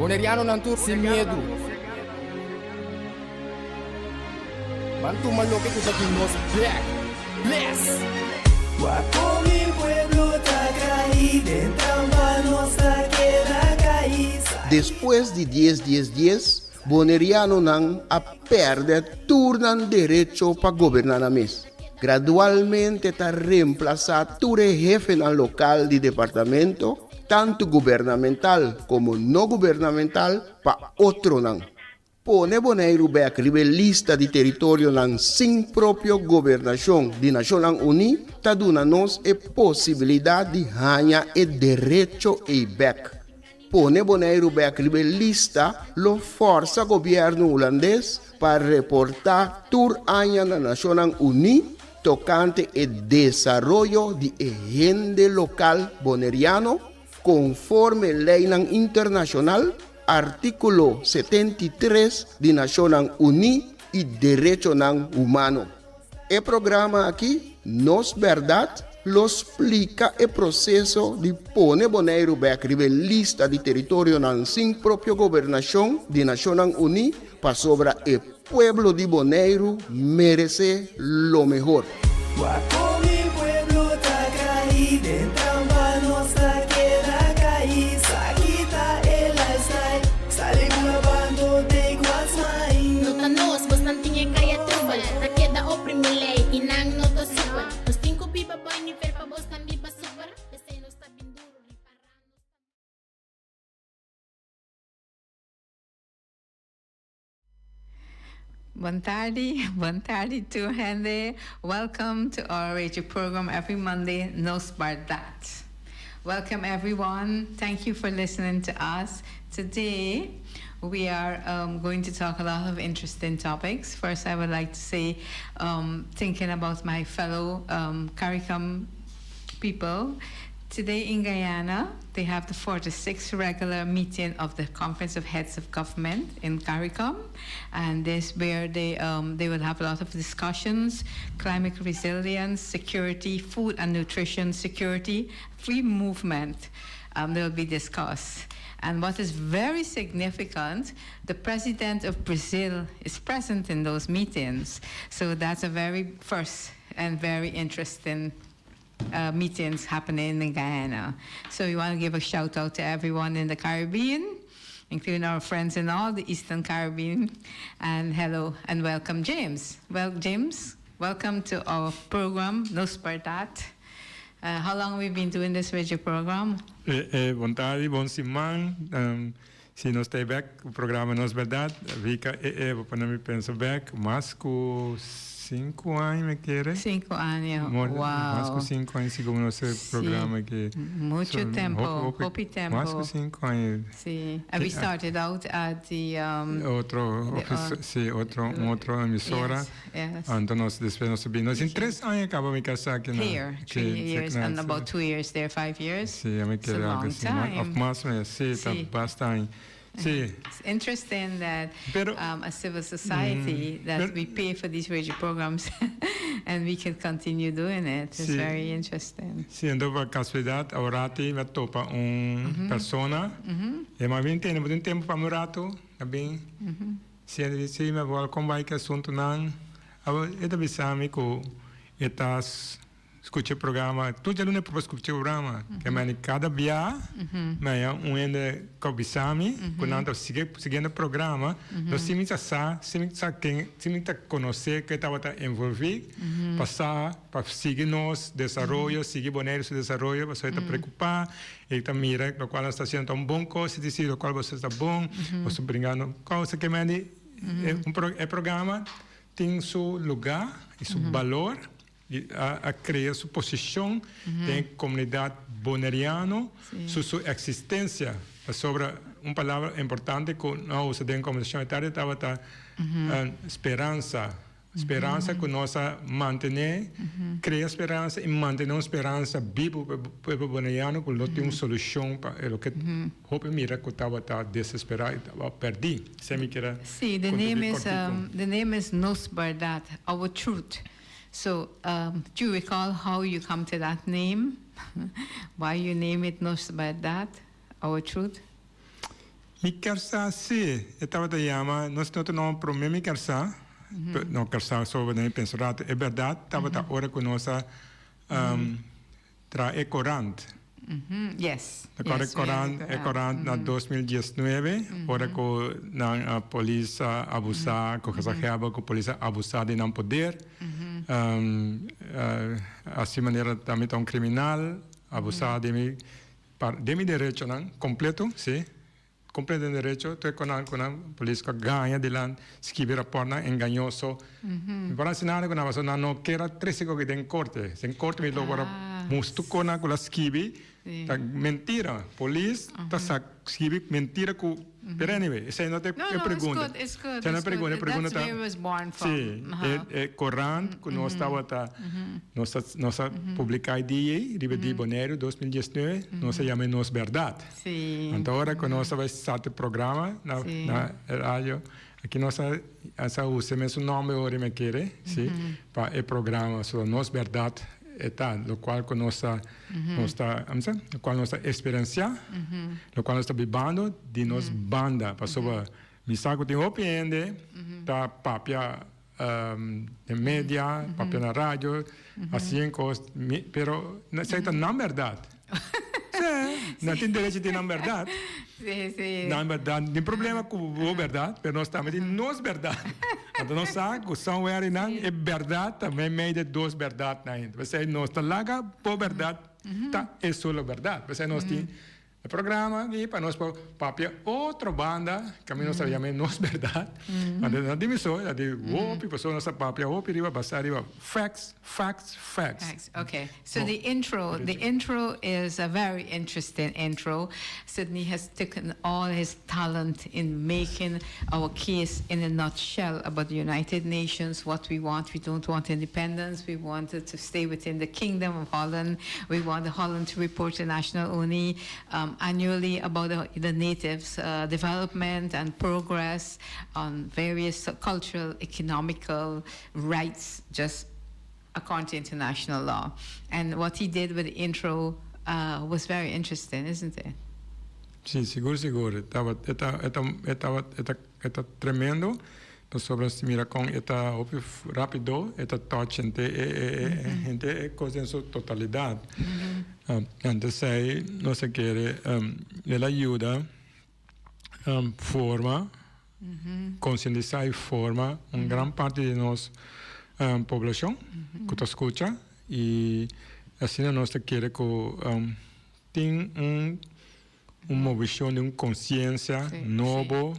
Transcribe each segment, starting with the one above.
Bonerianonan tur sin miedu. Ban tuma loke ku ta di nos bek. Bless! Wak kon mi pueblo ta kai den trampa nos ta keda kai. Despues di dies dies dies, Bonerianonan a pèrdè tur nan derecho pa goberná nan mes. Gradualmente ta remplasá tur e hefenan lokal di departamento, tantu gubernamental komo no gubernamental, pa otronan. Pone Boneiru bèk riba e lista di teritorionan sin propio gobernashon di Nashonnan Uní ta duna nos e posibilidat di haña e derecho ei bèk. Pone Boneiru bèk riba e lista lo fòrsa gobièrnu hulandes pa reportá tur aña na Nashonnan Uní tokante e desaroyo di e hende lokal boneriano konforme leinan internashonal, artíkulo 73 di Nashonnan Uní i derechonan humano. E programa aki, Nos Bèrdat, lo splika e proseso di pone Boneiru bèk riba e lista di teritorionan sin propio gobernashon di Nashonnan Uní pasobra e pueblo di Boneiru meresé lo mehor. Wak kon mi pueblo ta kai den trampa nos ta keda kai sa kita e lifestyle sali bula bando take what's mine. No ta nos, bosnan tin e kaya trubel. Ta keda oprimi lei i nan no ta supel. Nos tin ku biba boi nivel pa bosnan biba super. P'esei nos ta bin duru, ripará nos ta. Bon tardi, bon tardi tur hende. Welcome to our radio program every Monday, Nos Bardad. Welcome everyone. Thank you for listening to us. Today we are um, going to talk a lot of interesting topics. First, I would like to say, um, thinking about my fellow um, CARICOM people, today in Guyana, they have the 46th regular meeting of the Conference of Heads of Government in CARICOM. And this where they, um, they will have a lot of discussions, climate resilience, security, food and nutrition security, free movement um, they will be discussed. And what is very significant, the president of Brazil is present in those meetings. So that's a very first and very interesting uh, meetings happening in Guyana. So we want to give a shout out to everyone in the Caribbean, including our friends in all the Eastern Caribbean. And hello and welcome, James. Well, James, welcome to our program, Nos Berdad. How long we've been doing this radio program? Eh, eh, bon tardi, bon siman. Si nos ta bek ku programa Nos Berdad, Vika, eh, eh, bo pone mi pensa bek, mas ku 5 aña mi kere. 5 aña, wow. Mas ku 5 aña sigur nos programa ku. Mucho tempo, hopi tempo. Mas ku 5 aña. Si. And we started out at the Otro, si, otro, otro emisora. Yes. Anto nos despues nos a bin. Nos tin 3 aña kaba mi kasa aki na. Here, 3 years and about 2 years there, 5 years. Si, mi kere algo asina. Of mas mes, si, ta basta aña. Si. It's interesting that Pero, a civil society that pero, we pay for these radio programs and we can continue doing it. It's very interesting. Si, anto pa kasualidat, awor mi a topa un persona. E m'a bin tende un tempu pa mi ratu, a bin. Si, si, mi welkom bai ku asuntunan. E ta bisa mi ku e ta skucha programa. Tur djaluna e por skucha programa. Ke meni kada bia, mi un hende ku bisa mi, ku nan ta sigui siguiendo programa, no si mi ta sa, si mi sa ken, si mi ta konosé ku e tabata envolví, pa sa, pa sigui nos desaroyo, sigui Boneiru su desaroyo, pasobra e ta preokupá, e ta mira lokual nos ta hasiendo ta un bon kos, e di lokual boso ta bon, boso bringando kos ke meni e programa tin su lugá i su balor i a krea su posishon den komunidat boneriano, su eksistensia. Pasobra un palabra importante ku nos a usa den kombersashon e tardi tabata speransa. Speransa ku nos a mantené, krea speransa i mantené un speransa bibu pa e pueblo boneriano ku lo tin un solushon pa e loke hopi mira ku tabata desesperá i tabata pèrdí. Esei mi kier a Si, the name is, the name is Nos Berdad, Our Truth. So, do you recall how you come to that name? Why you name it Nos Berdad, Our Truth? Mi kier sa si e tabata yama nos tin otro nomber prome mi kier sa no kier sa so den mi pensa un rato e berdad tabata ora cu nos a traha e corant. Yes. Ta corda e corant e corant na 2019 ora cu nan a polis a abusa cu gezaghebber cu polis a abusa di nan poder asi manera tambe ta un criminal abusa di mi Pa den mi derechonan completo, si, completo den derecho, tur e conan cu nan polis cu a gaña dilant skibi raportnan engañoso. Mi por haci nada cu nan pasobra nan no kier a trece coki den corte. Den corte mi lo por a mustu conan cu lo a skibi ta mentira. Polis ta sa skibi mentira cu, pero anyway, esey no ta e pregunta. No, no, it's good, it's good. Esey no e pregunta, e pregunta ta. That's where it was born from. Si, e corant cu nos tabata. Nos a nos a publica e dia ei riba di Boneiru 2019, nos a yama e Nos Berdad. Anto ora cu nos a bay start e programa na na radio, aki nos a a usa e mesun nomber ora mi a kere, si, pa e programa. So Nos Berdad e ta, locual cu nos ta nos ta, locual nos ta experiencia, locual nos ta bibando di nos banda, pasobra mi sa cu tin hopi hende ta papia den media, papia na radio, hasi en kos, pero esei ta nan bèrdat. Sí, nan tin derecho di nan bèrdat. Sí, sí. Nan bèrdat, tin problema ku bo bèrdat, pero nos tambe tin nos bèrdat. Anto nos sa ku somewhere nan e bèrdat ta meimei di e dos bèrdatnan. P'esei nos ta laga bo bèrdat ta e solo bèrdat. P'esei nos tin E programa di pa nos por papia otro banda, caminda nos ta yama nos berdad. Anto no di mi so, ta di hopi pasobra nos ta papia hopi riba basa riba facts, facts, facts. Facts, okay. So the intro, the intro is a very interesting intro. Sidney has taken all his talent in making our case in a nutshell about the United Nations, what we want. We don't want independence, we want to stay within the Kingdom of Holland. We want Holland to report to National Uni um, annually about the, the natives' uh, development and progress on various cultural, economical rights, just according to international law. And what he did with the intro uh, was very interesting, isn't it? Si, sigur sigur. E tabata, e ta, e ta, e tabata, e ta, e ta tremendo pasobra si mira kon e ta hopi rapido, e ta touch henter e, e, e, henter e kos den su totalidat. Antes ei nos a kere el a yuda forma, konsientisá i forma un gran parti di nos poblashon ku ta skucha i asina nos ta kere ku Tin un un movishon di un konsiensia nobo,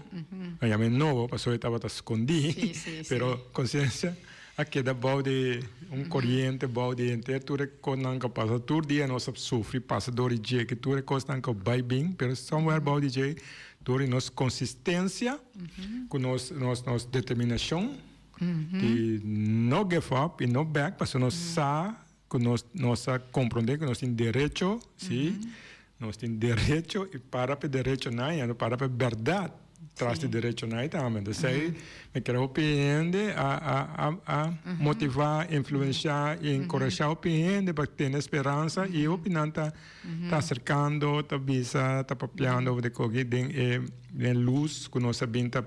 a yam'é nobo pasobra e tabata skondí, pero konsiensia a keda bou di un koriente, bou di henter tur e kosnan ku a pasa. Tur dia nos a sufri, pasa dor di dje, ku tur e kosnan ku bai bin, pero somewhere bou di dje, dor di nos konsistensia ku nos nos nos determinashon di no give up i no back, pasobra nos sa Ku nos nos a komprondé ku nos tin derecho, sí, nos tin derecho i para pa e derechonan i a no para pa e bèrdat tras di derechonan ei tambe. Entonces ei mi kere hopi hende a a a a motivá, influenshá i enkurashá hopi hende pa tene speransa i hopi nan ta ta aserkando, ta bisa, ta papiando over di koki den e den e lus ku nos a bin ta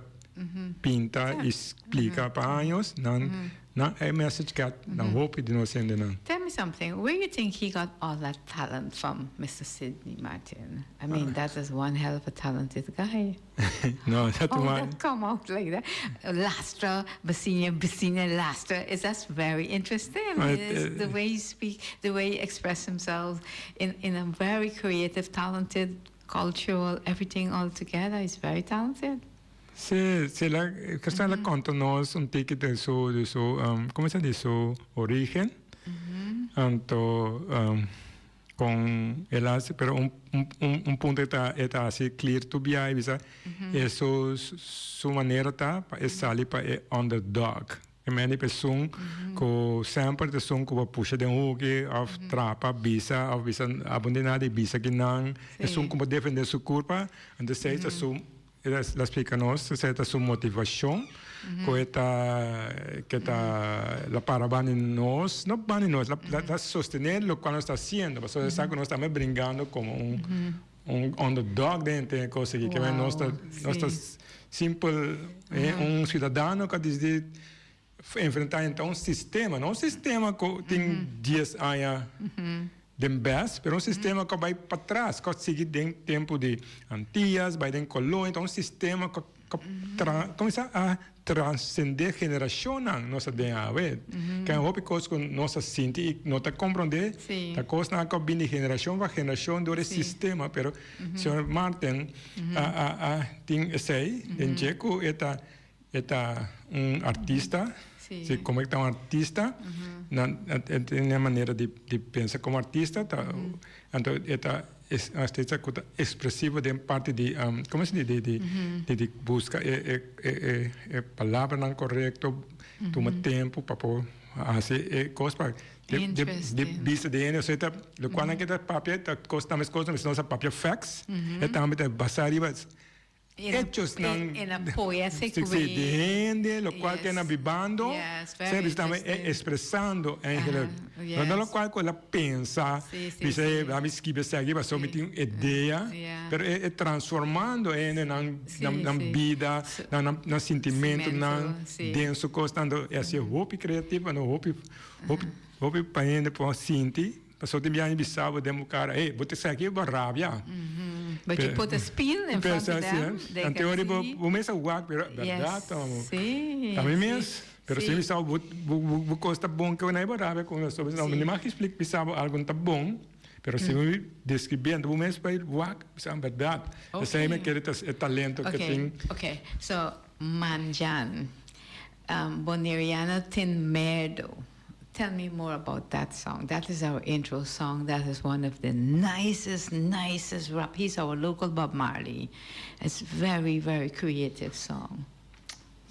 pinta i splika pa años, nan Nan e message gat na hopi di nos hendenan. Tell me something, where you think he got all that talent from, Mister Sidney Martin? I mean, that is one hell of a talented guy. No, dat How one. that come out like that? Lastra, bisiña, bisiña, lastra. Is that's very interesting. Maar It is het, the way he speak, the way he express himself in, in a very creative, talented, cultural, everything all together. He's very talented. Sí, sí, la, Cristian la conta nos un tiki de su, de su, um, ¿cómo se dice? Su origen. Anto, um, con el hace, pero un, un, un, un punto eta, eta así clear tu bia y bisa, e su, su manera ta pa e sali pa e underdog. E mende pa esun ku semper ta esun ku bo pusha den hoeki of trapa bisa of bisa abo no tin nada di bisa ki nan, esun ku bo defende su kurpa, anto esei ta su El a splika nos esei ta su motivashon ku e ta ke ta la para banda di nos, no banda di nos, la la sostené lokual nos ta hasiendo pasobra e sa ku nos tambe bringando komo un. Un underdog den e kos aki. Ke men nos ta nos ta simpel un ciudadano ku a disidi enfrentá henter un sistema, no un sistema ku tin dies aña den bes, pero un sistema ku a bai patras, ku a sigui den tempu di Antias, bai den kolonia, ta un sistema ku a kuminsá a transendé generashonnan nos ta den awe. Ke hopi kos ku nos a sinti i no ta komprondé, ta kosnan ku a bini di generashon pa generashon dor e sistema, pero señor Martin a tin esei den dje ku e ta E ta un artista, si como e ta un artista, nan e tin e manera di di pensa como artista, ta anto e ta un artista cu ta expresivo den parti di como se di di di di busca e e e e palabranan corecto, tuma tempo pa por haci e cos pa di di di bista di hende, osea ta locual nan ke ta papia ta cos ta mescos nos a papia facts, e tambe ta basa riba. Hechosnan si di hende locual ke nan bibando ser tambe e expresando eigenlijk no ta locual ku el a pensa bisa e ami skibi esaki pasobra mi tin un idea pero e transformando e hende nan nan bida nan nan sintimentonan den su kosnan e hasi hopi creativo hopi hopi hopi pa hende por sinti. Pasobra tin biaha mi bisa bo den bo cara, hey, bo ta esaki bo rabia. But you put a spin in front of them, they can see. Anto bo mes a wak, pero berdad amo. Ta mi mes, pero si mi bisa bo bo cos ta bon ke bo rabia cu mi, pasobra mi no mag explica bisa bo algo no ta bon, pero si mi describi anto bo mes bay wak, bisa berdad. Esey mi kere ta e talento ke tin. Okay, so Manjan, Boneriano tin merdo. Tell me more about that song. That is our intro song. That is one of the nicest, nicest rap. He's our local Bob Marley. It's very, very creative song.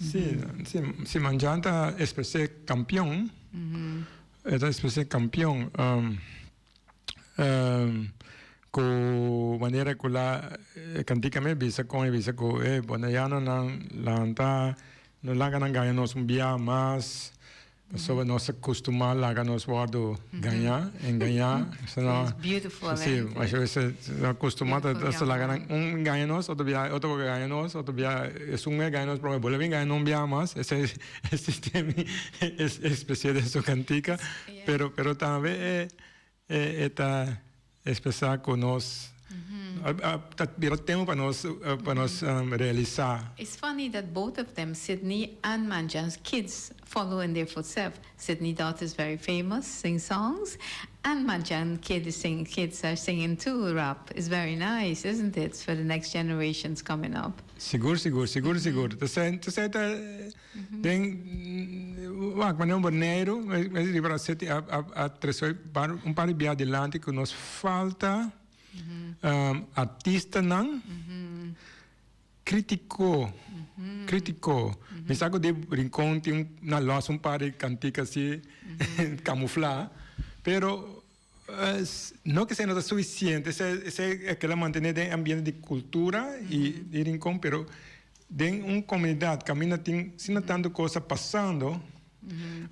Si, si, si Manjan ta expresé campeon, e ta expresé campeon cu manera cu la e cantica me bisa con e bisa cu e bonaianonan lanta no laga nan gaña nos un bia mas. Pasobra nos a kustumá laga nos wòrdu gañá, engañá. It's beautiful. Sí, masha bes nos a kustumá ta ta laga nan un gaña nos, otro bia otro por gaña nos, otro bia esun e gaña nos prome bolbe bin gaña nos un bia mas. Esei e sistema espesie den su kantika. Pero pero tambe e e ta Expresá ku nos ta bira tempu pa nos pa nos realisá. It's funny that both of them, Sidney and Manjan's kids follow in their footsteps. Sidney daughter is very famous, sing songs, and Manjan kid is sing kids are singing too, rap. It's very nice, isn't it, for the next generations coming up. Sigur, sigur, sigur, sigur. Ta esei ta esei ta Den wak manera un Boneiru mi riba seti a a trese un par di bia dilanti ku nos falta artistanan kritiko kritiko mi sa ku di Rincon tin na los un par di kantika asi kamufla pero No ke esei no ta sufisiente, esei e keda mantené den e ambiente di kultura i di Rincon, pero den un komunidat kaminda tin asina tantu kos ta pasando,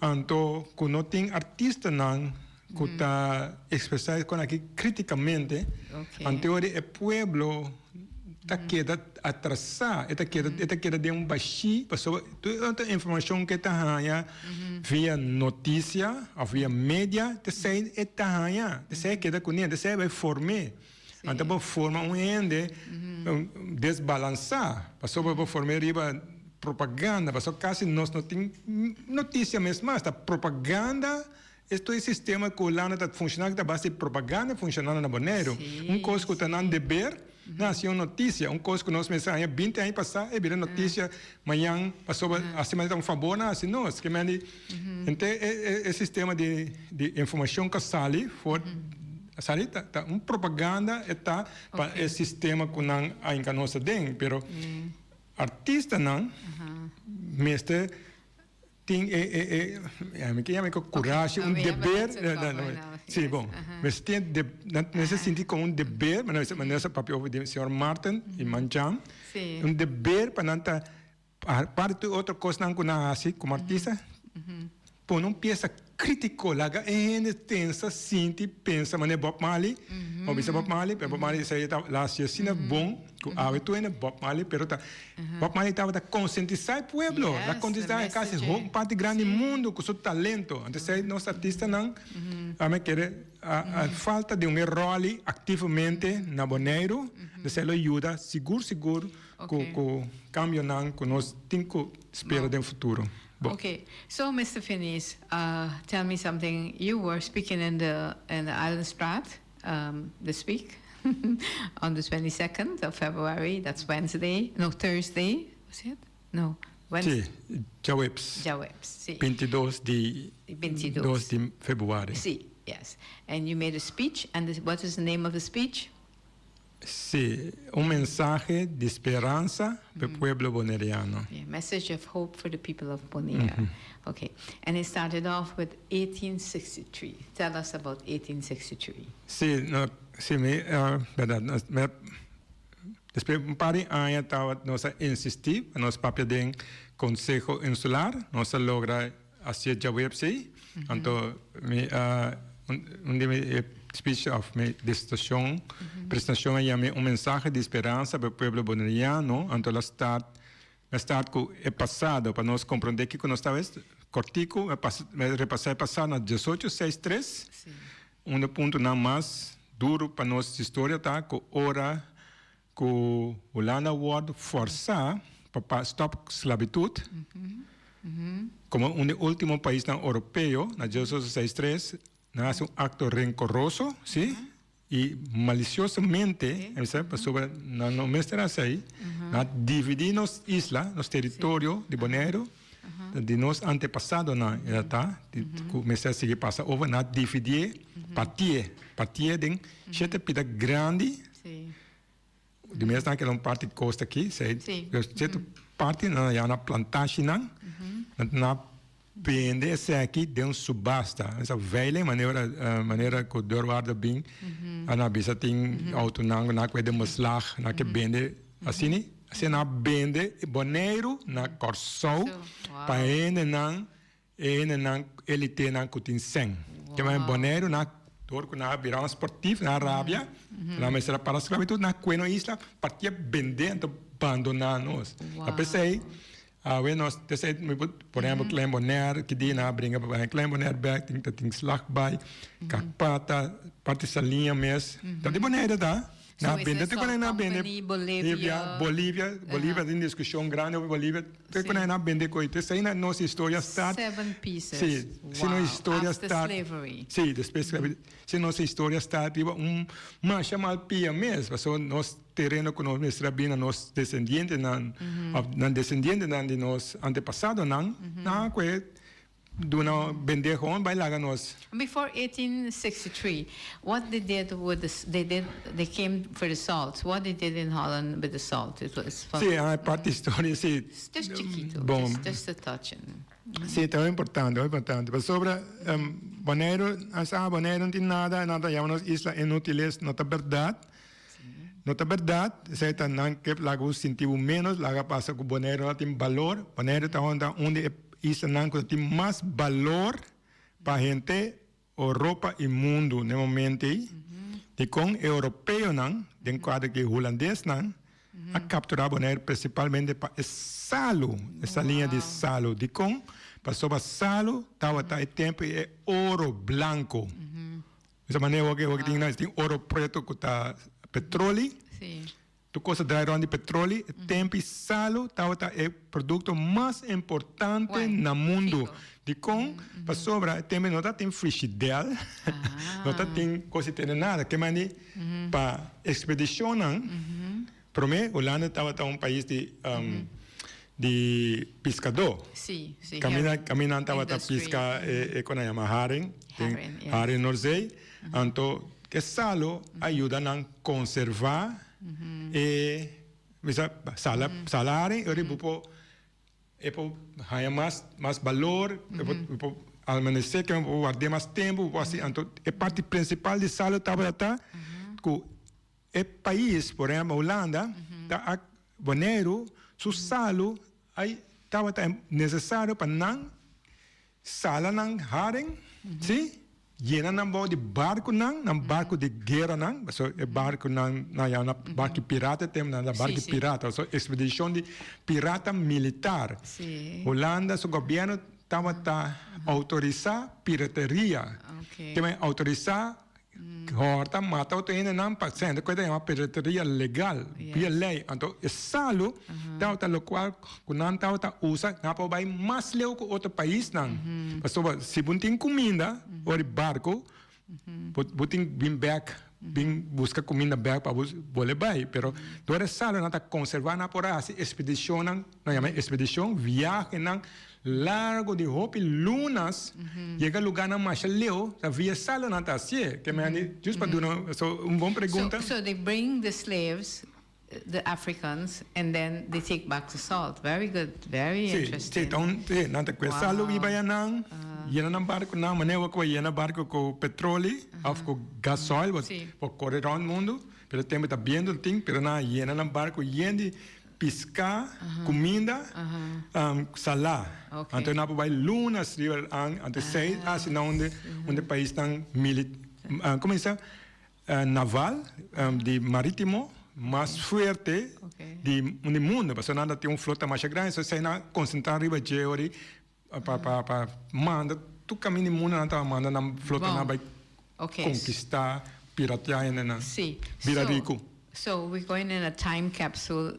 anto ku no tin artistanan ku ta ekspresá e kon aki kritikamente, anto ora e pueblo ta keda atrasá, e ta keda e ta keda den un bashí pasobra tur e otro informashon ku e ta haña via notisia òf via media ta esei e ta haña, ta esei e keda kuné, ta esei e bai form'é. Anto bo forma un hende desbalansá pasobra bo form'é riba propaganda pasobra kasi nos no tin notisia mes mas, ta propaganda. Esto e sistema cu Hulanda ta funciona ta base di propaganda funcionando na Boneiru. Un cos cu ta nan deber na haci un noticia. Un cos cu nos mester haña binti aña pasa e bira noticia mañan pasobra haci manera ta un fabor nan haci nos. Ke men di henter e sistema di di informacion cu a sali for a sali ta ta un propaganda e ta pa e sistema cu nan a hinca nos aden. Pero artistanan mester. Tin e e e ya mi ke yama e kurashi un deber si bon mester tin de nan mester sinti komo un deber manera sa papia over di señor Martin i Manchan un deber pa nan ta aparte di otro kosnan ku nan hasi komo artista. Pone un piesa krítiko, laga e hende tensa, sinti, pensa manera Bob Marley. Bo bisa Bob Marley, pero Bob Marley esei ta la hasi asina bon ku awe tur hende Bob Marley, pero ta Bob Marley tabata konsientisá e pueblo, la konsientisá e kasi un parti grandi mundu ku su talento. Anto esei nos artistanan a mi kere a falta di un e ròl aktivamente na Boneiru, esei lo yuda sigur sigur ku kambionan ku nos tin ku spera den futuro. Bon. Okay, so Mr. Finies, uh, tell me something. You were speaking in the in the Eilandstraat um, this week on the 22nd of February. That's Wednesday. No, Thursday. Was it? No, Wednesday. Si, djaweps. Djaweps, si. 22 di 22. 2 di februari. Si, yes. And you made a speech. And this, what is the name of the speech? Sí, un mensahe di speransa pa e pueblo boneriano. Yeah, message of hope for the people of Bonaire. Okay, and it started off with 1863. Tell us about 1863. Sí, no, sí, mi, berdad, nos, mi, despues un par di aña tabata, nos a insistí pa nos papia den Konseho Insular, nos a logra Hacia djaweps ei, anto mi a un di mi speech of mi disertacion, presentacion a yam'e un mensahe di speransa pa e pueblo boneriano, anto la start, mi a start cu e pasado pa nos comprende kico nos ta wes, cortico mi a pasa, mi a repasa e pasado na diesocho seis tres, un di e puntonan mas duro pa nos historia ta cu ora Ku Hulanda wòrdu fòrsá pa stòp sklabitut, komo un di último paisnan oropeo na 1863, nan hasi un akto renkoroso, sí, i malisiosamente, pasobra nan no mester hasi ei, nan a dividí nos isla, nos teritorio di Boneiru, di nos antepasadonan e ta, ku mester a sigui pasa over, nan a dividié, partié, partié den shete pida grandi. Di mes nan keda un parti kosta aki, sei, sierto parti nan a yama na plantashinan, nan a bende esaki den un subasta, esa veiling manera manera ku deurwaarder bin a nan bisa tin outonan ku nan a kue den beslag, nan a ke bende asina, asina nan a bende Boneiru na Kòrsou pa hendenan E hendenan elitenan ku tin sèn. Ke manera Boneiru nan dor ku nan a bira un sportief nan a rabia, nan mester a para sklabitut, nan a kue nos isla partia bende anto bandoná nos. Ta p'esei awe nos p'esei mi por por ehèmpel Klein Bonaire ki dia nan a bringa pa bai Klein Bonaire bèk tin ta tin Slagbaai, Kakpata, parti Saliña mes. Ta di Boneiru ta. Na bende te kone na bende Bolivia, Bolivia, Bolivia tin diskushon grandi over Bolivia. Te kone na bende koi. Te esei na nos historia start. Seven pieces. Si, si nos historia After start. slavery. Si, despues slavery. Si nos historia start riba un masha mal pia mes. Pasobra nos tereno ku nos mester a bini na nos desendientenan, of nan desendientenan di nos antepasadonan, nan a kohe Duna bende gewoon bai laga nos. Before 1863, what they did with the, they did, they came for the salt. What they did in Holland with the salt? It was from. Sí, ah, parti historia, sí. Just chiquito, Bon. just, just a touch. Sí, ta importante, ta importante. Pasobra, um, Boneiru, nan sa, Boneiru no tin nada, nan ta yama nos isla inútiles, no ta berdad. No ta berdad, esei ta nan ke laga bo sinti bo menos, laga pasa ku Boneiru no tin balor. Boneiru ta un di e islanan ku ta tin mas balor pa hente Oropa i mundu n'e momento ei. Dikon e oropeonan, den kuadro ku e hulandesnan, a kapturá Boneiru prinsipalmente pa e salu, e saliña di salu. Dikon? Pasobra salu tabata e tempu ei e oro blanko. Esa manera hopi hopi tin tin oro preto ku ta petroli. Sí. Tur kos ta draai rond di petroli. E tempu i salu tabata e produkto mas importante na mundu. Dikon? Pasobra e tempu no tabatin frishidèl, no tabatin kos di tene nada. Ke mandi pa ekspedishonnan promé Hulanda tabata un pais di di piskadó. Sí, sí. Kaminda kaminda nan tabata piska e ku nan yama haring, Haring, yes. Haring Noordzee. Anto e salo a yuda nan konservá e bisa sala sala haring ora bo por e por haña mas mas balor, e por bo por almanesé ke bo por ward'é mas tempu, bo por hasi anto e parti prinsipal di salo tabata ta ku E pais, por ehempel Hulanda, ta a Boneiru su salu ay tabata nesesario pa nan. Sala nan haring, sí, yena nan bou di barkunan, nan barku di gueranan, pasobra e barkunan nan yama nan barku pirata e tempu nan ta barku pirata, so ekspedishon di pirata militar. Hulanda su gobièrnu tabata outorisá pirateria, ke men outorisá Hòrta mata otro hendenan pa sende ku e ta yama pirateria legal, via lei. Anto e salu tabata lokual ku nan tabata usa nan por bai mas leu ku otro paisnan. Pasobra si bo tin kuminda ora di barku bo tin bin bèk bin buska kuminda bèk pa bo bole bai. Pero dor e salu nan ta konservá nan por a hasi ekspedishonnan. Nan yama expedicion, viahenan largo di hopi lunas, yega lugarnan masha leu, ta via salo nan ta hacié. Ke men di, just pa duna so un bon pregunta. So they bring the slaves, the Africans, and then they take back the salt. Very good, very interesting. Si, si, ta un, si, nan ta kue salo biba ayanan, yena nan barconan, manera wak ku a yena barco ku petroli of ku gasoil, bo kore rond mundo, pero e tempo ta biento tin, pero nan a yena nan barco yen di Piská, kuminda, salá. Anto nan por bai lunas riba an, anto esei hasi nan unda unda paisnan mili komo bisa naval di maritimo mas fuerte di unda mundu pasobra nan ta tin un flota masha grandi so esei nan a konsentrá riba dje ora pa pa pa manda tur kaminda di mundu nan tabata manda nan flotanan bai konkistá, pirateá hendenan, bira riku. So we're going in a time capsule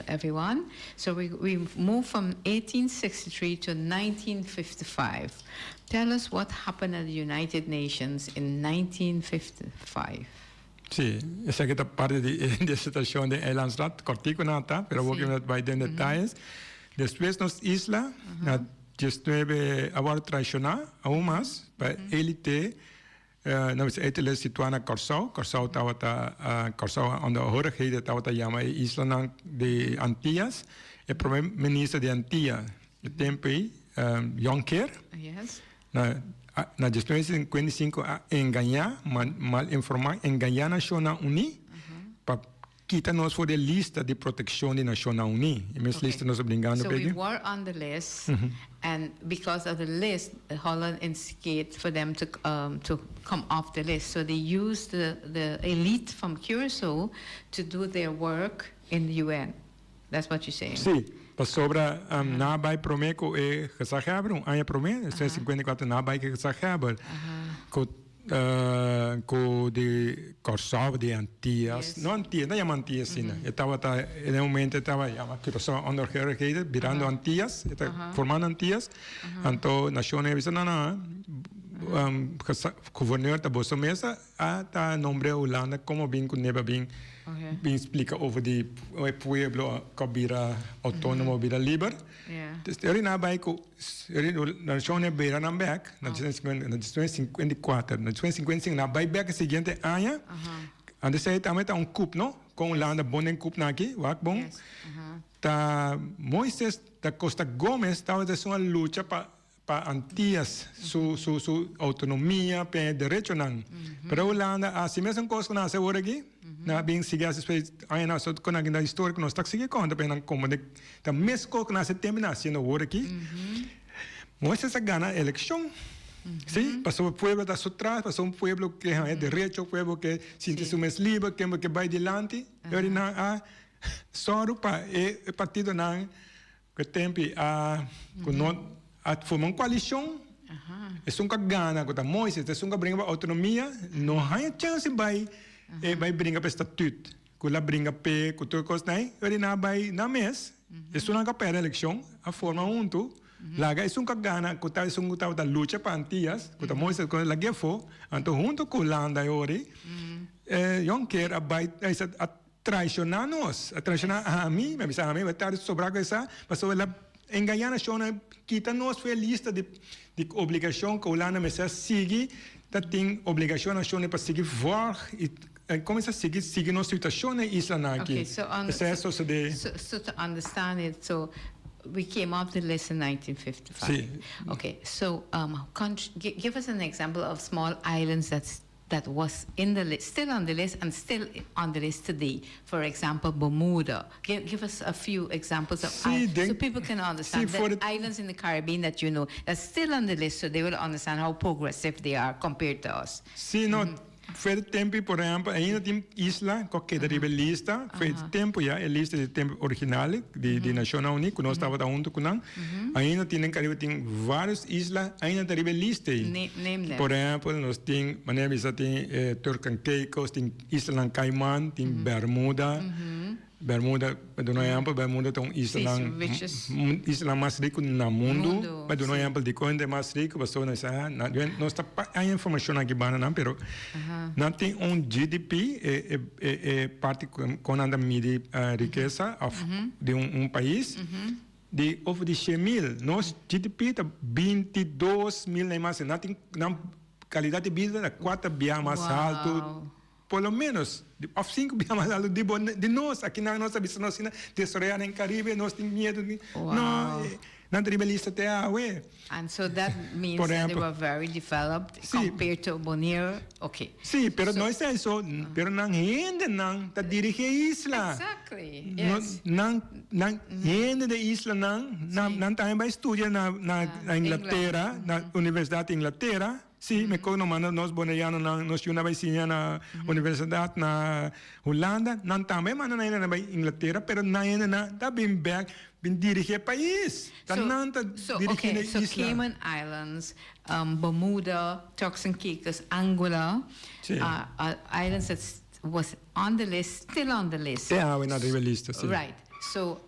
everyone. So we we move from 1863 to 1955. Tell us what happened at the United Nations in 1955. Sí, esaki ta parti di e disertacion den Eilandsraad, cortico nan ta, pero awor cu bai den detayes. Despues nos isla na diesnuebe a wòrdu traishoná aun mas pa elite, nan bisa elite situá na Kòrsou. Kòrsou tabata, Kòrsou onder hoorigheden tabata yama e islanan di Antillas. E prome minister di Antilla e tempu ei, Jonckheer. Na na 1955 a engañá, mal informá, engañá Nashonnan Uní pa kita nos for di e lista di protekshon di Nashonnan Uní. E mes lista nos a bringando So we were on the list and because of the list Holland instigate for them to to come off the list. So they used the the elite from Curaçao to do their work in the UN. That's what you're saying. Sí, pasobra nan a bai promé ku e gezaghebber, un aña promé, e 54 nan a bai ku e gezaghebber, ku ku di Kòrsou, di Antias, no Antias, no yama Antias asina, e tabata, den e momento e tabata yama Curaçao Ondergeorigheden, birando Antias, e ta formando Antias, anto nashonnan a bisa, no, no, guverneur ta boso mes A ta nombre Hulanda como bin cu neba bin bin splica over di e pueblo cu a bira autonomo bira liber. Entonces ora nan a bay cu nacion a bira nan bek na 1954 na 1955 nan a bay bek e siguiente aña antes ey tambe ta un coup no con Hulanda bon den coup nan aki wak bon ta Moises da Costa Gomez tabata esun a lucha pa Pa Antias su su su autonomia pa e derechonan. Pero Hulanda a hasi mesun kos ku nan hasi awor aki, nan a bin sigui hasi despues añanan so ku nan a historia ku nos ta sigui konta pa nan komo de ta mes kos ku nan hasi tempu nan hasiendo awor aki. Moises a gana elekshon, si, pasobra pueblo ta su tras, pasobra un pueblo ke haña derecho, pueblo ke sinti su mes liber, ke ke bai dilanti, e ora nan a sòru pa e partidonan Ku e tempu a ku no a forma un koalishon, esun ku a gana ku ta Moises, esun ku a bringa pa outonomia no haña chèns di bai e bai bringa pa e statut ku el a bringa p'e ku tur e kosnan ei, ora nan a bai nan mes, esunnan ku a pèrdè elekshon a forma huntu, laga esun ku a gana ku ta esun ku tabata lucha pa Antias ku ta Moises ku lag'é afó, anto huntu ku Hulanda e ora ei Jonker a bai a Traishoná nos, a traishoná ami, mi a bisa ami, mi a tarde sobrá ku esá, pasobra el a engañá nashonnan, kita nos for e lista di di obligashon ku Hulanda mester a sigui, ta tin obligashon nashonnan pa sigui vòlg i kuminsá sigui sigui nos situashon na e islanan aki. Okay, so on, Esei a sosodé. So, so to understand it, so we came off the list in 1955. Sí. Okay, so um, country, give us an example of small islands that's. that was in the list, still on the list and still on the list today. For example, Bermuda. Give, give us a few examples of Sí, islands so den- people can understand sí, the for the- islands in the Caribbean that you know that's still on the list so they will understand how progressive they are compared to us. Sí, no, for di tempu, por ehèmpel, ainda tin isla ku keda riba lista, for di tempu ya, e lista di tempu original di Nashonnan Uní, ku nos tabata huntu ku nan, ainda tin den Karibe tin vários isla ainda ta riba e lista ei. Name them. Por ehèmpel, nos tin, manera mi bisa, tin Turk and Caicos, tin islanan Cayman, tin Bermuda. Bermuda, pa duna un ehèmpel, Bermuda ta un islanan, un islanan mas riku na mundu. Pa duna un ehèmpel dikon hende mas riku, pasobra nan sa, nos ta haña informashon aki banda nan, pero nan tin un GDP, e e parti kon nan ta midi rikesa òf di un pais, di over di 100,000. Nos GDP ta 22,000 na e mas, nan tin nan kalidat di bida ta kuater bia mas haltu. Por lo menos, of sinku bia mas alto di bo, di nos. Aki nan nos a bisa nos asina, desaroyá den Caribe, nos tin miedu di, no, nan ta riba e lista te awe. And so that means that they were very developed compared to Bonaire, okay. Sí, pero no es eso, pero nan hendenan ta dirigi e isla. Exactly, yes. Nan, nan hende den islanan, nan, nan tambe bai studia na, na Inglatera, na Universidad di Inglatera. Sí, mi kono manda nos bonerianonan, nos yunan bai siña na universidat na Hulanda, nan tambe manda nan hende bai Inglatera, pero nan hendenan ta bin bek bin dirigi e pais. Ta nan ta dirigi e isla. So Cayman Islands, Bermuda, Turks and Caicos, Anguilla, are islands that was on the list, still on the list. Te awe nan riba e lista, sí. Right. So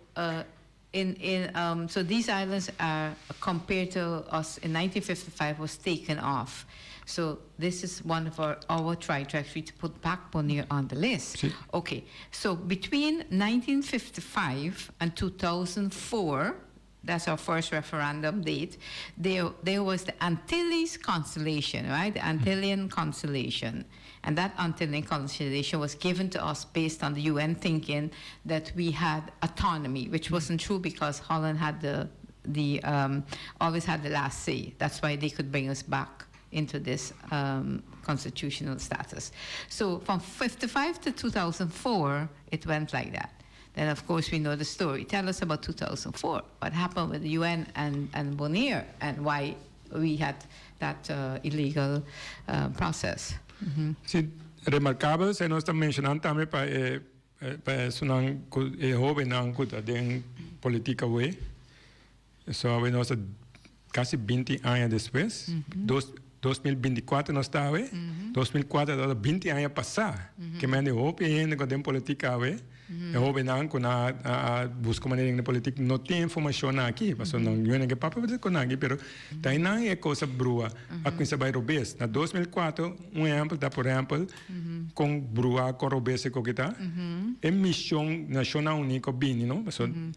In in um, so these islands are compared to us in 1955 was taken off. So this is one of our, our try to actually to put back Bonaire on the list. Sí. Okay, so between 1955 and 2004, that's our first referendum date, there, there was the Antilles Constellation, right? The Antillean Constellation. And that Antillean Constellation was given to us based on the UN thinking that we had autonomy, which wasn't true because Holland had the, the um, always had the last say. That's why they could bring us back into this um, constitutional status. So from 55 to 2004, it went like that. Then, of course, we know the story. Tell us about 2004. What happened with the UN and, and Bonaire and why we had that uh, illegal uh, process. Mm -hmm. Sí, remarkabel, si nos ta menshoná tambe pa e pa esunnan ku e hóbennan ku ta den politika awe. So awe nos ta kasi binti aña despues, dos 2024 nos ta awe, 2004 tabata binti aña pasá. Ke mende hopi hende ku ta den politika awe, e hóbennan ku nan a a buska manera den politik no tin informashon aki, pasobra nan yunan ke papia ku nan aki, pero ta einan e kos a brua, a kuminsá bai robes. Na 2004 un ehèmpel ta por ehèmpel kon brua kon robes e koki ta, e mishon Nashonnan Uní ku a bini no, pasobra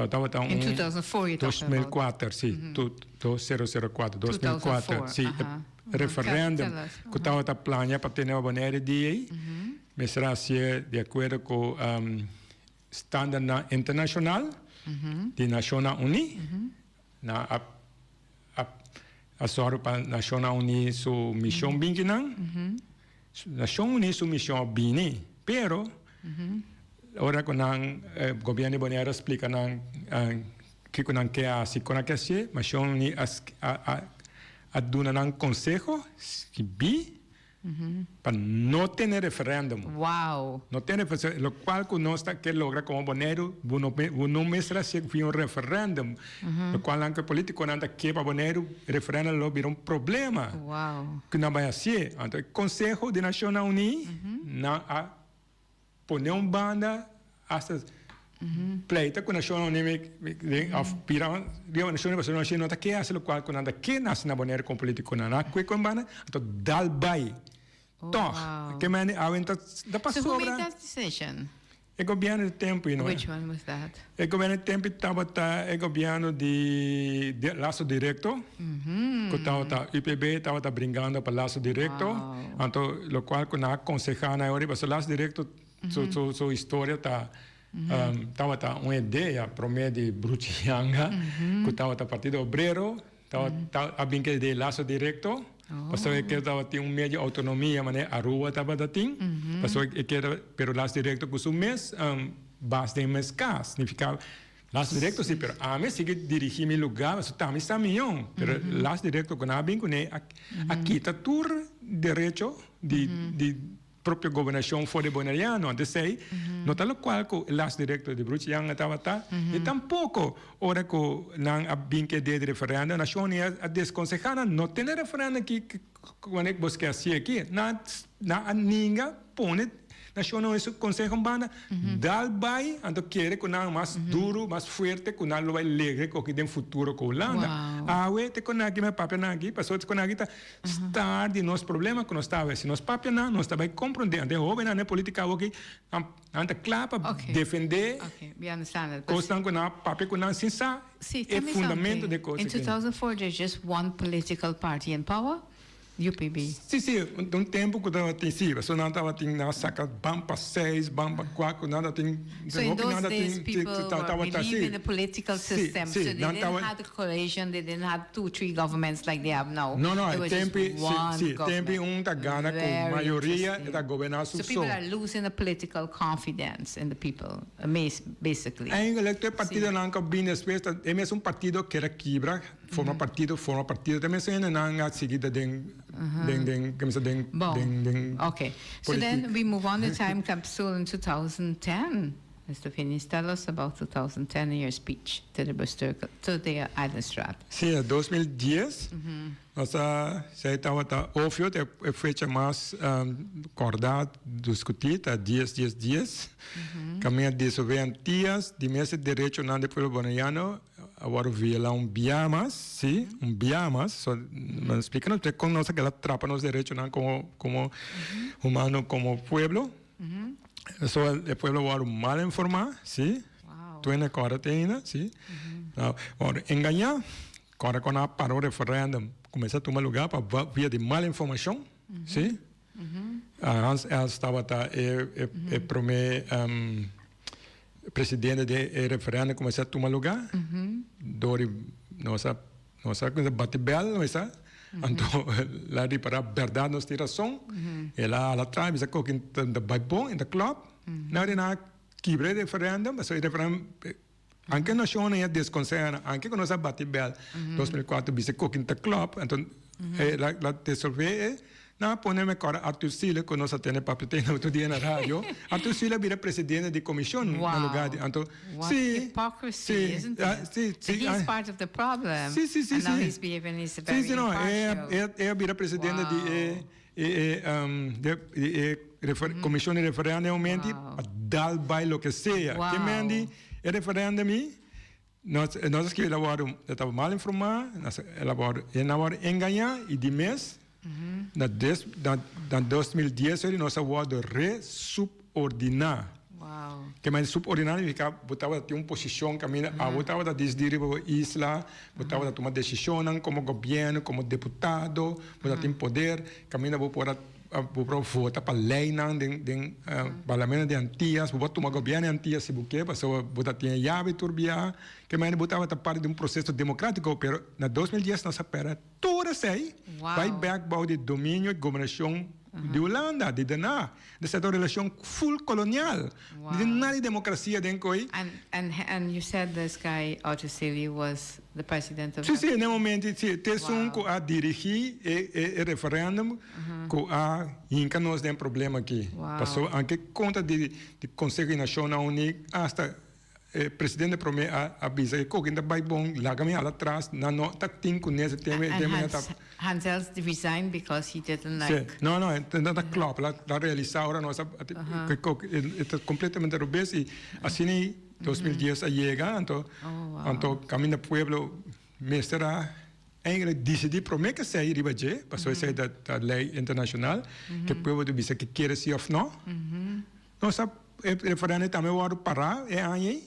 tabata un In 2004 you're talking about. 2004 si, 2004, 2004 si, e referendum ku tabata plania pa tene Bonaire di ei, mester a hasié di akuerdo ku standardnan internashonal di Nashonnan Uní. Nan a a a sòru pa Nashonnan Uní su mishon bin kinan. Nashon Uní su mishon a bini, pero ora ku nan gobièrnu di Bonaire a splika nan kiko nan ke hasi, kon nan ke hasié, Nashon Uní a a a duna nan konseho skibí Pa no tene referendum. Wow. No tene referendum, locual cu nos ta ke logra como Boneiru, bo no bo no mester haci via un referendum. Locual nan cu e politiconan ta ke pa Boneiru, referendum lo bira un problema. Wow. Cu nan bay hacié. Anto e Conseho di Nacionnan Uní nan a Pone un banda hasta pleita ku Nashonnan Uní òf bira riba Nashonnan Uní pasobra Nashonnan Uní no ta ke hasi lokual ku nan ta ke nasi na Bonaire komo politikonan. Nan a kue ku un banda anto dal bai. Tòg ke mende awe ta So who made pasobra that decision? e gobièrnu di tempu you know. Which one was that? E gobièrnu di tempu tabata e gobièrnu di Laso Direkto ku tabata UPB tabata bringando pa Laso Direkto anto lokual ku nan a konsehá nan e ora pasobra Laso Direkto su su historia ta tabata un idea promé di Bruchi Yanga ku tabata Partido Obrero tabata a bin ku e idea Laso Direkto. Pasobra e kier tabatin un medio autonomia manera Aruba tabata tin. Pasobra e kier pero las directo cu su mes bas den mes cas. Significa las directo si pero ami a sigui dirigi mi lugar pasobra ta mi sa miyon. Pero las directo cu nan a bin cune a kita tur derecho di di propio gobernacion for di Boneriano. Anto esey no ta locual cu e las directo di Bruce Janga tabata y tampoco ora cu nan a bin cu e idea di referendum Nacion Unia a desconseha nan no tene referendum aki wanneer cu bos ke haci aki. Nan a ninga pone Nacion Unia su conseho un banda dal bay anto kere cu nan mas duro mas fuerte cu nan lo bay legre cu aki den futuro cu Hulanda. Awe te con aki mi a papia nan aki pasobra te con aki ta Star di nos problema ku nos ta hawe. Si nos papia nan, nos ta bai komprondé. Anto e hóbennan den polítika awoki, nan ta kla pa defendé kosnan ku nan a papia ku nan sin sa e fundamento di e kos aki. In 2004 there's just one political party in power, UPB. Si, si, un tempu ku tabatin, si, pasobra nan tabatin, nan a saka ban pa seis, ban pa kuater, nan tabatin. So in those days people were believe in the political system, so they didn't have the coalition, they didn't have two, three governments like they have now. No, no, e tempi, si, si, tempi un ta gana ku mayoria e ta goberná su so. So people are losing the political confidence in the people, basically. Eigenlijk tur e partidonan ku a bini despues ta e mesun partido keda kibra, forma partido, forma partido, ta e mesun hendenan a sigui ta den. Den den kemsa den den den Okay. So then we move on the time capsule in 2010. Mr. Finies, tell us about 2010 and your speech to the bestuur to the Eilandsraad. Sí, na 2010 nos a esei tabata obvio ta e fecha mas kòrdá diskutí ta dies dies dies kaminda disolvé Antias di mes e derechonan di pueblo boneriano A wòrdu violá un bia mas, sí, un bia mas. So, nan splika nos kon nos a keda trapa nos derechonan komo komo humano, komo pueblo. So, e pueblo a wòrdu mal informá, sí. Tur hende kòrda te ainda, sí. Nan a wòrdu engañá, kòrda kon nan a para un referèndum kuminsá tuma lugá pa via di mal informashon, sí. Hans Els tabata e e promé presidente di e referendum kuminsá tuma lugá. Dor di nos a nos a kuminsá bati bèl nos a anto el a ripará bèrdat nos tin rason. El a hala tras bisa koke ta bai bon e ta klòp. Nan a rena kibra e referendum pasobra e referendum anke nashonnan ya deskonseha nan anke ku nos a bati bèl 2004 bisa koke ta klòp anto el a desolvé e Nan a pone mi kòrda Arthur Sile ku nos a tene papia te otro dia na radio. Arthur Sile a bira presidente di komishon na lugar di anto What hypocrisy, si, isn't it? si, si, He is part of the problem. Si, si, si, And now si. he's behaving, he's very Si, si, no, e, impartial. e, e a bira presidente di e, e, e, di, di e refer, komishon di referendum momenti Wow. a dal bai loke sea. Wow. Ke men di e referendum i Nos nos a skirbi el a wòrdu el tabata mal informá, nos el a wòrdu e nan a wòrdu engañá i di mes na des na na 2010 ori nos a wòrdu resupordiná. Ke men supordiná nifiká bo tabata tin un posishon kaminda abo tabata disidi riba bo isla, bo tabata tuma desishonnan komo gobièrnu, komo deputado, bo ta tin poder kaminda bo por a Bo por vota pa leynan den den parlamento di Antillas, bo por tuma gobierno di Antillas si bo ke, pasobra bo ta tin e yabi tur bia. Ke manera bo tabata parti di un proceso democratico, pero na 2010 nos a perde tur esey, bay bek bao di dominio y gobernacion di Hulanda, di Den Haag. Esey ta un relacion full colonial, no tin nada di democracia den koe. And and and you said this guy Otto Seely was the president of Sí, sí, na e momento, sí, te esun ku a dirigí e e referendum ku a hinka nos den problema aki. Pasobra anke kontra di di Konseho di Nashonnan Uní asta e presidente promé a a bisa e koke ta bai bon, laga mi hala atras, nan no ta tin ku nes e tema e And tema ya ta Hans Hans Els resigned because he didn't Sí, like no, no, e no ta klòp, el a realisá ora nos a ku e koke e ta kompletamente robes i asina 2010 a yega, anto anto kaminda pueblo mester a eigenlijk disidí promé ke esei riba dje, pasobra esei ta ta lei internashonal, ke pueblo ta bisa ke kere si òf no. Nos a e referèndum tambe wòrdu pará e aña ei,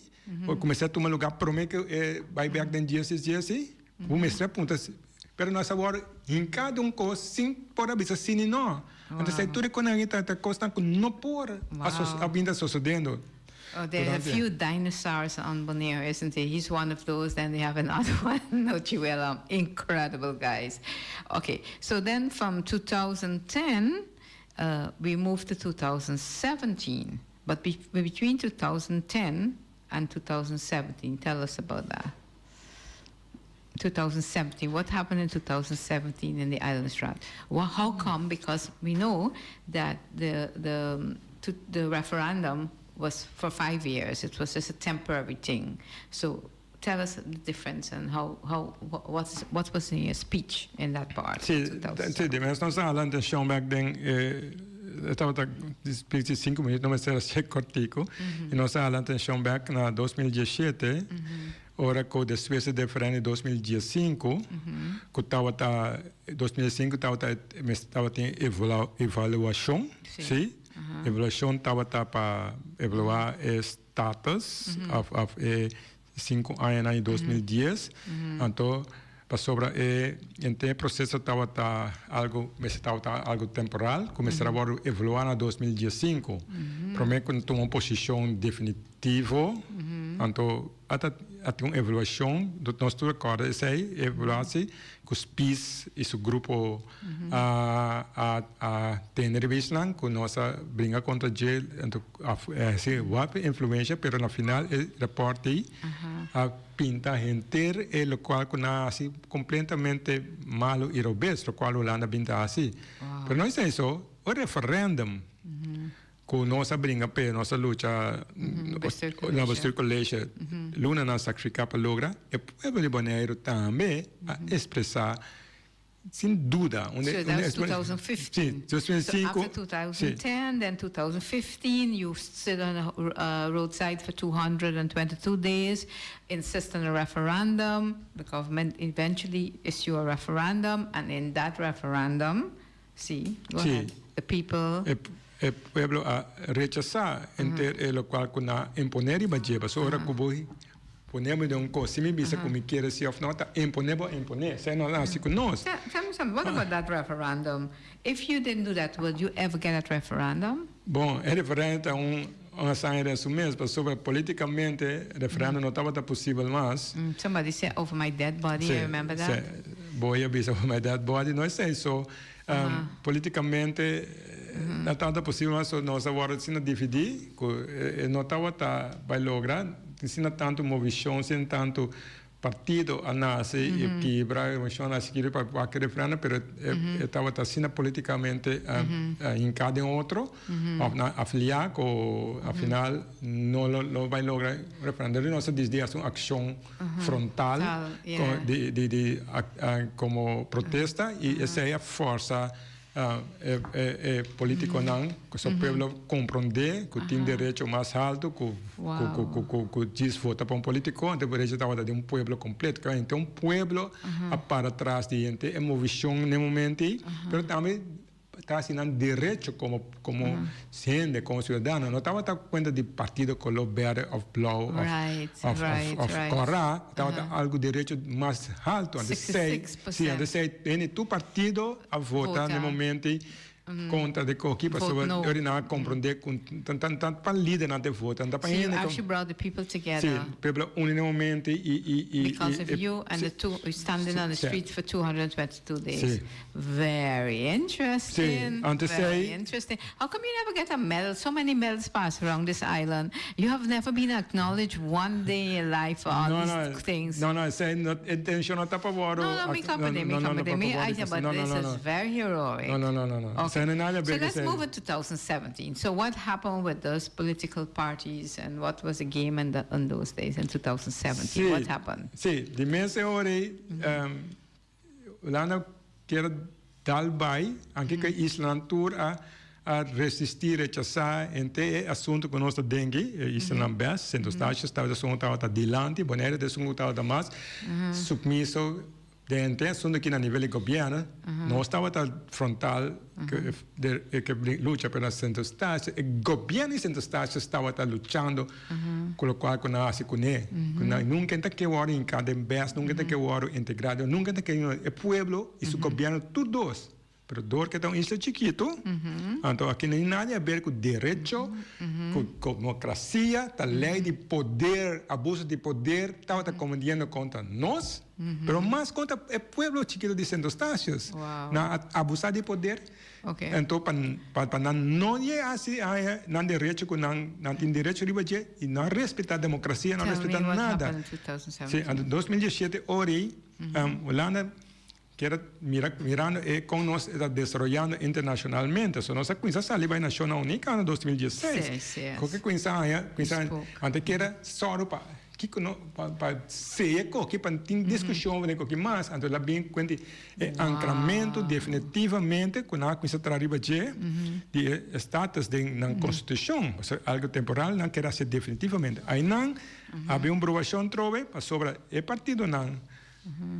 por kuminsá tuma lugá promé ke e bai bèk den dies dies dies ei, bo mester a puntra si, pero nos a wòrdu hinká den un kos sin por a bisa si ni no. Anto esei tur e konan ei ta ta kosnan ku no por a a bin ta sosodendo. Oh, there's a few dinosaurs on Bonaire, isn't there? He's one of those, then they have another one, Nochiwela. Incredible guys. Okay, so then from 2010, we moved to 2017. But between 2010 and 2017, tell us about that. 2017. What happened in 2017 in the Eilandsraad? Well, how come? Because we know that the referendum was for 5 years. It was just a temporary thing. So tell us the difference and what was in your speech in that part. Si, si, di mes nos a hala atenshon back den tabata speech di 5 minuut, no mester a kortiku. I nos a hala atenshon back na 2017, ora ku despues di referendum di 2015, ku tabata 2005 tabata tabatin evaluashon, si. Evaluashon tabata pa evaluá e status of e 5 aña na 2010. Anto, pasobra e e proseso tabata algu tabata algu temporal, kuminsá a evaluá na 2015. Promé ku tuma un posishon definitivo, anto ata un evaluashon, nos tur rekordá esei, evaluashon, ku Spies i su grupo a tene revista ku nos a bringa kontra dje, anto si wak influensia, pero na final e rapport a pinta henter e lokual ku nan a hasi kompletamente malu i robes, lokual Hulanda a bin ta hasi. Pero no ta esei, e referendum ku nos a bringa pe, nos a lucha na bestuurscollege, lunanan sakrifiká pa logra, e pueblo di Boneiru tambe a ekspresá sin duda. So that was 2015. Si, 2005. So after 2010, then 2015, you stood on the roadside for 222 days, insist on a referendum. The government eventually issue a referendum, and in that referendum, see, go ahead, the people. E pueblo a rechasá henter e lokual ku nan a imponé riba dje. So ora ku bo pone bo den un kos, si mi bisa ku mi kier si òf no, ta imponé bo imponé. Esei no a hasi ku nos. Tell me something, what about that referendum? If you didn't do that, will you ever get that referendum? Bon, e referendum ta un hazaña den su mes, pasobra polítikamente referendum no tabata posibel mas. Somebody said over my dead body, I remember that. Si, Boy a bisa over my dead body, no esei so. Polítikamente no tabata posibel mas, so nos a wòrdu asina dividí ku no tabata bai logra asina tantu movishon, sin tantu partido a nase i kibra, movishon a nase i kibra pa wak e referendum, pero e tabata asina polítikamente hinká den otro òf nan afiliá ku al final no lo bai logra referendum. Nos a disidí hasi un akshon frontal di komo protesta i esei a forsa e polítikonan ku su pueblo komprondé ku tin derecho mas altu ku ku djis vota pa un polítiko, anto e derecho tabata di un pueblo kompleto. Anto un pueblo a para tras di henter e movishon na e momento ei, pero tambe ta hasi nan derecho komo hende, komo siudadano. No tabata kuenta di partido koló bèrdè òf blou òf kòrá, tabata algu derecho mas altu. Anto esei, si, anto esei hende tur partido a vota na e momento ei kontra di koki pasobra ora nan a komprondé ku ta pa lidernan ta vota, no ta pa hende. So you actually brought the people together. Si, pueblo a uni na e momento ei i. Because of you and the two standing on the street for 222 days. Si. Very interesting. Si, anto Very esei. interesting. How come you never get a medal? So many medals pass around this island. You have never been acknowledged one day in your life for all No, these no, things. No, esei no, intenshon no ta pa wòrdu. No, mi komprondé, mi komprondé. Mi idea, but this is very heroic. No. Okay. Esei no nada So ber let's esei. move it to 2017. So what happened with those political parties and what was the game in those days in 2017? Si, What happened? Si, di mes e ora ei, Hulanda kier dal bai, anke ku islanan tur a resistí, rechasá henter e asuntu ku nos ta den aki, e islanan bes, Sint Eustatius tabata esun ku tabata dilanti, Bonaire ta esun ku tabata mas supmiso den henter e asuntu aki na nivel di gobièrnu. Nos tabata frontal ku e lucha, pero na Sint Eustatius e gobièrnu di Sint Eustatius tabata luchando ku lokual ku nan a hasi kuné. Ku nan nunka ta ke wòrdu hinká den bes, nunka ta ke wòrdu integrá, nunka ta ke e pueblo i su gobièrnu tur dos. Pero dor ke ta un isla chikitu, anto aki no tin nada di haber ku derecho, ku demokrasia, ta lei di poder, abuso di poder tabata kometiendo kontra nos, pero mas kontra e pueblo chikitu di Sint Eustatius. Nan a abusa di poder, anto pa pa nan no yega hasi haña nan derecho ku nan nan tin derecho riba dje i no a respetá demokrasia, no a respetá nada. Si, anto 2017 ora ei, Hulanda Kier mira mirando e kon nos ta desaroyando internashonalmente. So nos a kuminsá sali bai Nashonnan Uní kaba na 2016. Sí, sí es. Ku ke kuminsá haña kuminsá anto kier a sòru pa kiko no pa pa seya koki pa tin diskushon den koki mas anto la bin kuenti e ankramentu definitivamente ku nan a kuminsá traha riba dje di e status den nan konstitushon pasobra algu temporal nan kier hasi definitivamente. Ainan a bin un bruashon trobe pasobra e partidonan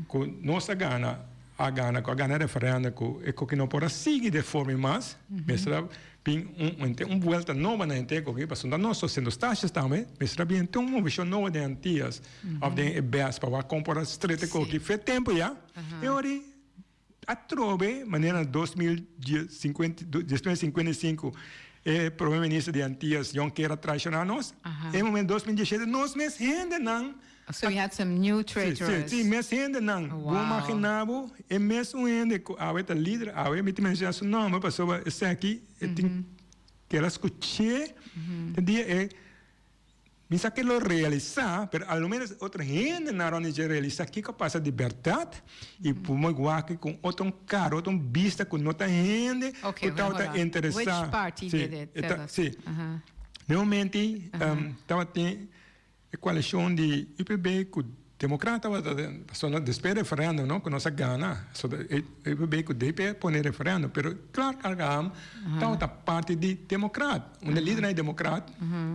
Ku nos a gana, a gana, ku a gana e referendum ku e koki no por a sigui de forma mas, mester a bin un henter un buelta nobo na henter koki, pasobra nos ta haciendo stages tambe, mester a bin henter un movishon nobo den Antias of den e bes pa wak kon por a streta e koki. Fe tempu ya, e ora ei atrobe manera na 2055 e prome minister di Antias Jonker a traiciona nos, e momento 2017 nos mes hendenan So we had some new traitors. Si, si, mes hendenan. Bo imagina bo e mesun hende cu awe ta lider awe, mi ta menciona su nomber pasobra esaki e tin keda scuche e dia e Mi sa ke lo realisá, pero a lo menos otro hendenan rònt di dje realisá kiko a pasa di bèrdat i por moe wak ku otro kara, otro bista ku no ta hende ku tabata interesá. Which party did it? Tell us. Si. Den momento tabatin e koalishon di UPB ku Democrat tabata den, pasobra despues referendum no, ku nos a gana, so e UPB ku DP a pone referendum, pero Clark Abraham tabata parti di Democrat, un di lidernan di Democrat,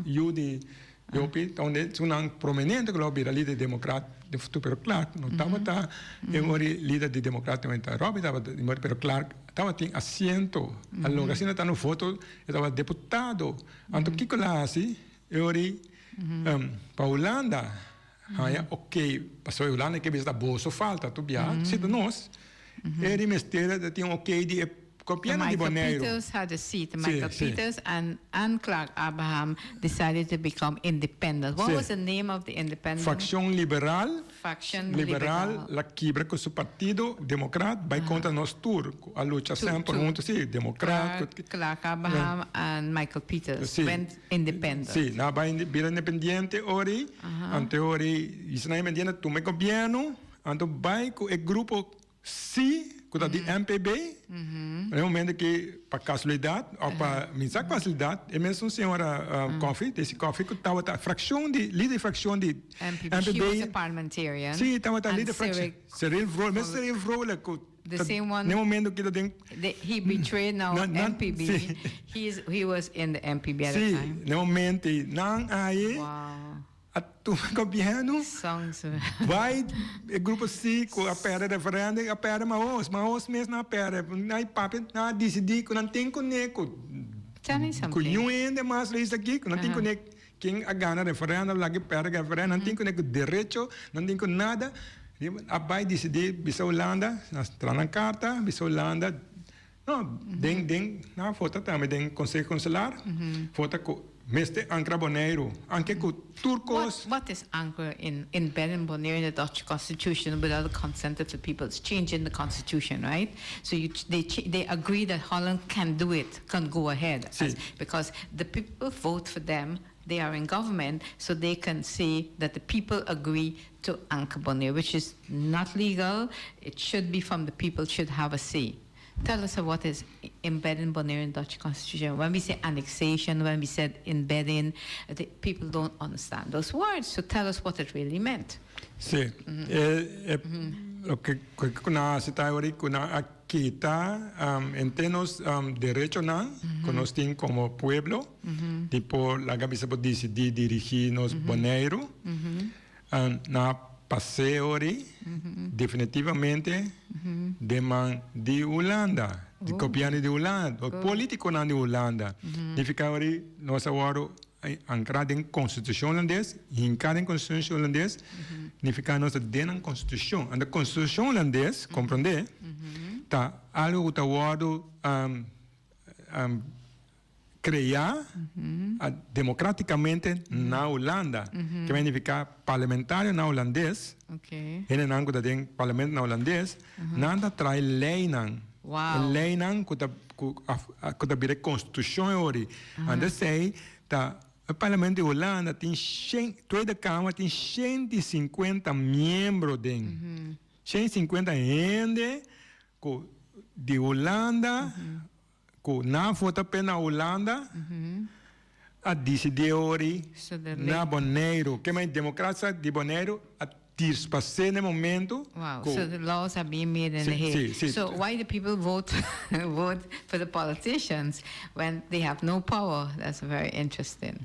yu di Jopi, ta un di esunnan prominente ku lo a bira lider di Democrat den futuro, pero Clark no tabata e ora e lider di Democrat, Robby tabata, pero Clark tabatin asiento, a logra asina ta no voto, e tabata deputado, anto kiko el a hasi? E ora pa Hulanda. Haña ok, pasobra Hulanda ke bisa ta boso falta tur bia, si ta nos, e di mester ta tin ok di e gobièrnu di Michael Boneiru. Peters had a seat. Michael Peters and and Clark Abraham decided to become independent. What was the name of the independent? Fraccion Liberal. Fraccion Liberal la kibra ku su partido Demokrat bai kontra nos tur ku a lucha semper huntu, si, Demokrat. Clark Abraham and Michael Peters went independent. Si, nan a bai bira independiente ori, anto ori i si nan independiente tuma e gobièrnu, anto bai ku e grupo si ku ta di MPB, na e momento ki pa kasualidat òf pa mi sa kasualidat e mesun señora Coffie, Daisy Coffie ku tabata frakshon di lider di frakshon di MPB, she was a parliamentarian. Si, tabata lider frakshon. Cyril Vrolijk, mes Cyril Vrolijk ku The same one. Na e momento ki ta den. He betrayed now MPB. He is he was in the MPB at the time. Si, na e momento ei nan aye a tuma gobierno. Songs. Bai e grupo si ku a perde referendum a perde Maos. Maos mes nan a perde. Nan a papia nan a disidi ku nan tin kuné ku Tell me something. ku niun hende mas lo hisa aki ku nan tin kuné Ken a gana referendum laga e perde referendum nan tin ku derecho nan tin ku nada a bai disidi bisa Hulanda nan traha nan karta bisa Hulanda no den den nan a vota tambe den konseho konsular vota ku mester ankra Boneiru anke ku tur kos. What is anchor in in bed Bonaire in the Dutch constitution without the consent of the people it's changing the constitution right so you they they agree that Holland can do it can go ahead as because the people vote for them they are in government so they can say that the people agree to anchor Bonaire which is not legal it should be from the people should have a say tell us what is embedding Bonaire in Dutch constitution when we say annexation when we said embedding the people don't understand those words so tell us what it really meant Si, e loke ku nan a hasi ta ora ku nan a kita henter nos derechonan ku nos tin komo pueblo di por laga bisa por disidí dirigí nos Boneiru. Nan a pas'é ora definitivamente den man di Hulanda, di gobièrnu di Hulanda, polítikonan di Hulanda. Nifiká ora nos a wòrdu Ankrá den Konstitushon Hulandes, hinká den Konstitushon Hulandes, nifiká nos ta den nan Konstitushon. Anto Konstitushon Hulandes, komprondé, Ta algo ku ta wòrdu kreá demokratikamente na Hulanda. Ke men nifiká parlamentarionan hulandes, hendenan ku ta den parlamentonan hulandes, nan ta trae leinan. E leinan ku ta ku ta bira e konstitushon e ori. Anto esei ta e parlamento di Hulanda tin shen, Tweede Kamer tin 150 miembro den. 150 hende ku di Hulanda ku nan vota p'e na Hulanda a disidí ori na Boneiru. Ke men demokrasia di Boneiru a dispasé na e momento Wow, ku so the laws are being made in The Hague. Sí, sí. So why the people vote vote for the politicians when they have no power? That's very interesting.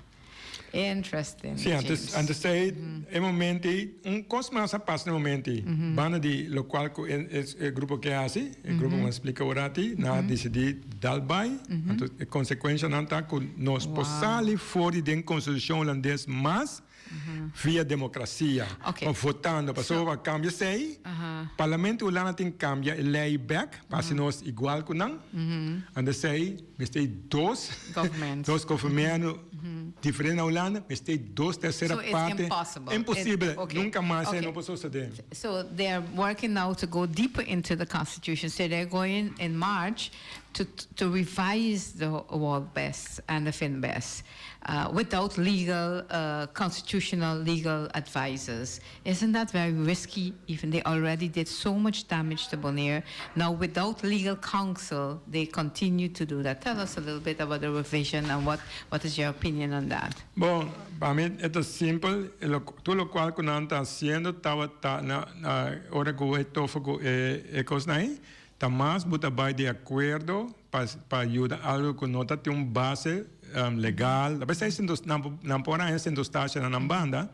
Interesting, Sí, antes, James. antes ei, e momento ei, un kos mas a pasa na e momento ei. Banda di lokual ku e, e, e grupo ke hasi, e grupo ku mi a splika ora ati, nan a disidí dal bai. Anto e konsekuenshanan ta ku nos por sali for di den konstitushon hulandes mas via demokrasia, Okay. of votando. Pasobra pa kambia esei, Parlamento Hulanda tin kambia e lei bek pa hasi nos igual ku nan. Anto esei Mester dos Government. dos governo diferente na Hulanda, mester dos tercera So it's parte. impossible. Imposible. It- okay. Nunca mas Okay. no por sucede. So they are working now to go deeper into the constitution. So they're going in March to revise the World Best and the FinBest without legal, constitutional legal advisors. Isn't that very risky? Even they already did so much damage to Bonaire. Now, without legal counsel, they continue to do that. Tell us a little bit about the revision and what, what is your opinion on that? Bon, pa mi e ta simpel, tur locual cu nan ta haciendo tabata na na ora cu e tofa cu e e cosnan ey, ta mas bo ta bay di acuerdo pa pa yuda algo cu no ta tin un base legal. Ta pesey nan por haña Sint Eustatius na nan banda.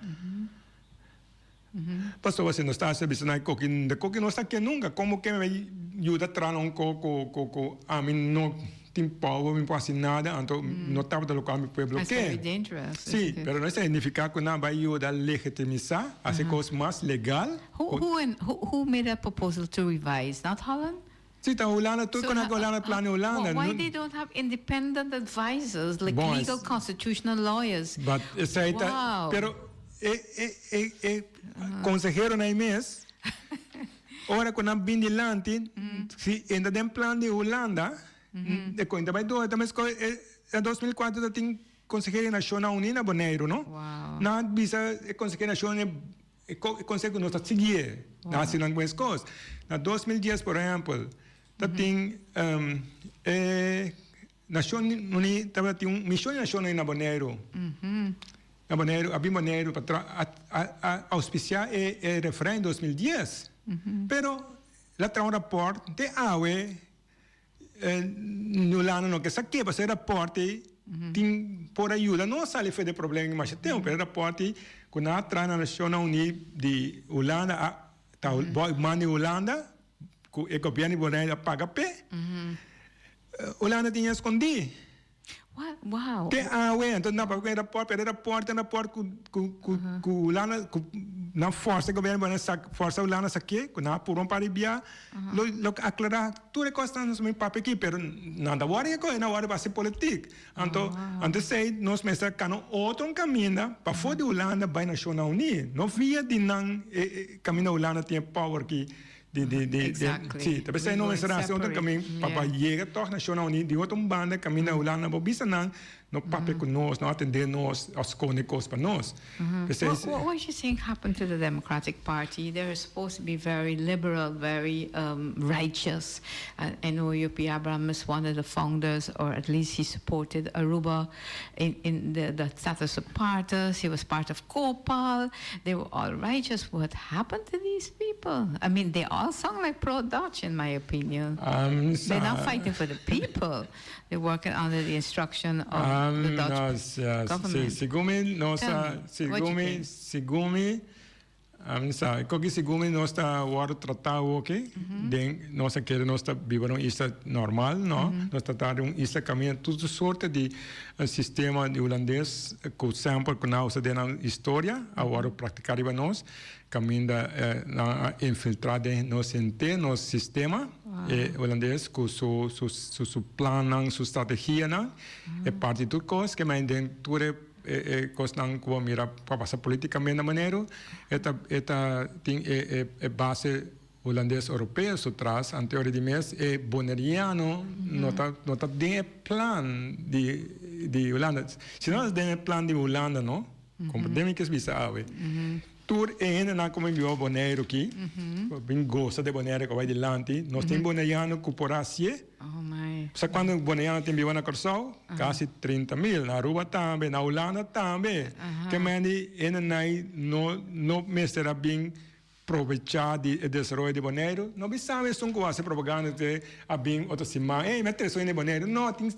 Pasobra Sint Eustatius a bisa nan koki de koki no sa ke nunca. Como ke mi yuda traha un ko ku ku ku ami no tin power, mi por hasi nada, anto no tabata lokual mi pueblo That's ke. very dangerous, Sí, isn't it? pero no significa ku nan bai yuda legitimisa, hasi kos mas legal. Who, who, and, who, who made a proposal to revise? Not Holland? Sí, ta Hulanda, tur So, kon a Hulanda plan di Hulanda. Why they don't have independent advisors, like Bon, legal constitutional lawyers? But esei ta, Wow. pero e e e e conseheronan ei mes, ora ku nan bin dilanti, si entra den plan di Hulanda, e kon ta bai dor, ta meskos e na 2004 ta tin consehero di Nashonnan Uní na Boneiru, no? Wow. Nan a bisa e consehero di Nashonnan E conseho cu nos ta siguié na haci nan mes cos. Na 2010, por ehempel, ta tin e Nacion Uní tabata tin un mision di Nacion Uní na Boneiru. Na Boneiru, a bin Boneiru pa tra a auspiciá e referendum 2010. Pero el a traha un raport te awe. Hulanda no ke sa ke pasobra e raport ei tin por a yuda nos sali for di e problema masha tempu pero e raport ei ku nan a traha na Nashonnan Uní di Hulanda a ta manda di Hulanda ku e gobièrnu di Bonaire a paga p'e Hulanda tin escondí. Wow. Te awe, anto nan papia ku e raport, pero e raport ta un raport ku ku ku ku Hulanda ku nan forsa gobièrnu bo nan sak forsa Hulanda sak'é ku nan a puru un par di bia lo lo aklará tur e kosnan nos mi papia aki pero nan ta wòrdu e kos nan wòrdu pa hasi politik anto anto esei nos mester kana otro kaminda pafó di Hulanda bai Nashonnan Uní no via di nan e e kaminda Hulanda tin e power aki Di, di, di, Exactly. Sí, ta pesey no mester haci otro camin pa pa yega toch Nacionnan Uní di otro un banda caminda Hulanda bo bisa nan no papia cu nos, no atende nos of sconde cos pa nos. Pesey What, what, what you think happened to the Democratic Party? They're supposed to be very liberal, very um, righteous. Uh, I know Jopie Abraham is one of the founders, or at least he supported Aruba in, in the, the status of parties. He was part of COPAL. They were all righteous. What happened to these people? I mean, they all sound like pro-Dutch, in my opinion. Um, They're not fighting for the people. They're working under the instruction of um, the Dutch no, government. Si, segun mi, no Tell sa, me, what you segun mi, think? segun mi, Ami sa, koki segun mi nos ta wòrdu tratá awoki, den nos a kere nos ta biba na un isla normal, no, nos ta ta den un isla kaminda tur sorte di sistema di hulandes ku semper ku nan a usa den nan historia a wòrdu praktiká riba nos, kaminda nan a infiltrá den nos henter nos sistema e hulandes ku su su su plannan, su strategianan, e parti tur kos ke men den tur e E kosnan ku bo mira pa pasa politikamente na Boneiru e ta e ta tin e e base hulandes oropeo su tras anto ora di mes e boneriano no ta no ta den e plan di di Hulanda si no ta den e plan di Hulanda no komprende mi kes bisa awe tur e hendenan ku mi biba Boneiru aki bin gosa di Boneiru ku a bai dilanti nos tin boneriano ku por hasié. Oh my. Sa cuanto Boneiano tin biba na Corsou? Casi 30 mil. Na Aruba tambe, na Hulanda tambe. Ke mende hendenai no no mester a bin probecha di e desaroyo di Boneiru. No bisa mi esun cu haci propaganda te a bin otro siman, ey mi a trece un hende Boneiru. No, tin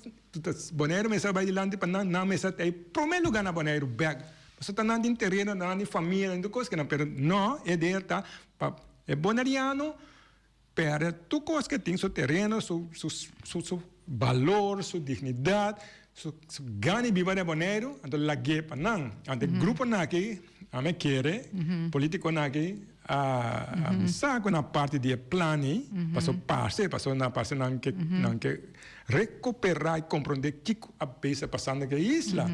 Boneiru mester a bay dilanti pa nan, nan mester ta e prome lugar na Boneiru bek. Pasobra ta nan tin tereno, nan tin famia, nan tin tur cos kinan. Pero no, e idea ta pa e Boneriano Perde tur kos ke tin, su tereno, su su su balor, su dignidat, su su gana di biba na Boneiru, anto lag'é pa nan. Anto e gruponan aki, ami a kere, politikonan aki a a sa ku nan parti di e plan ei, pasobra parse, pasobra nan parse nan ke nan ke rekuperá i komprondé kiko a bisa pasando ku e isla.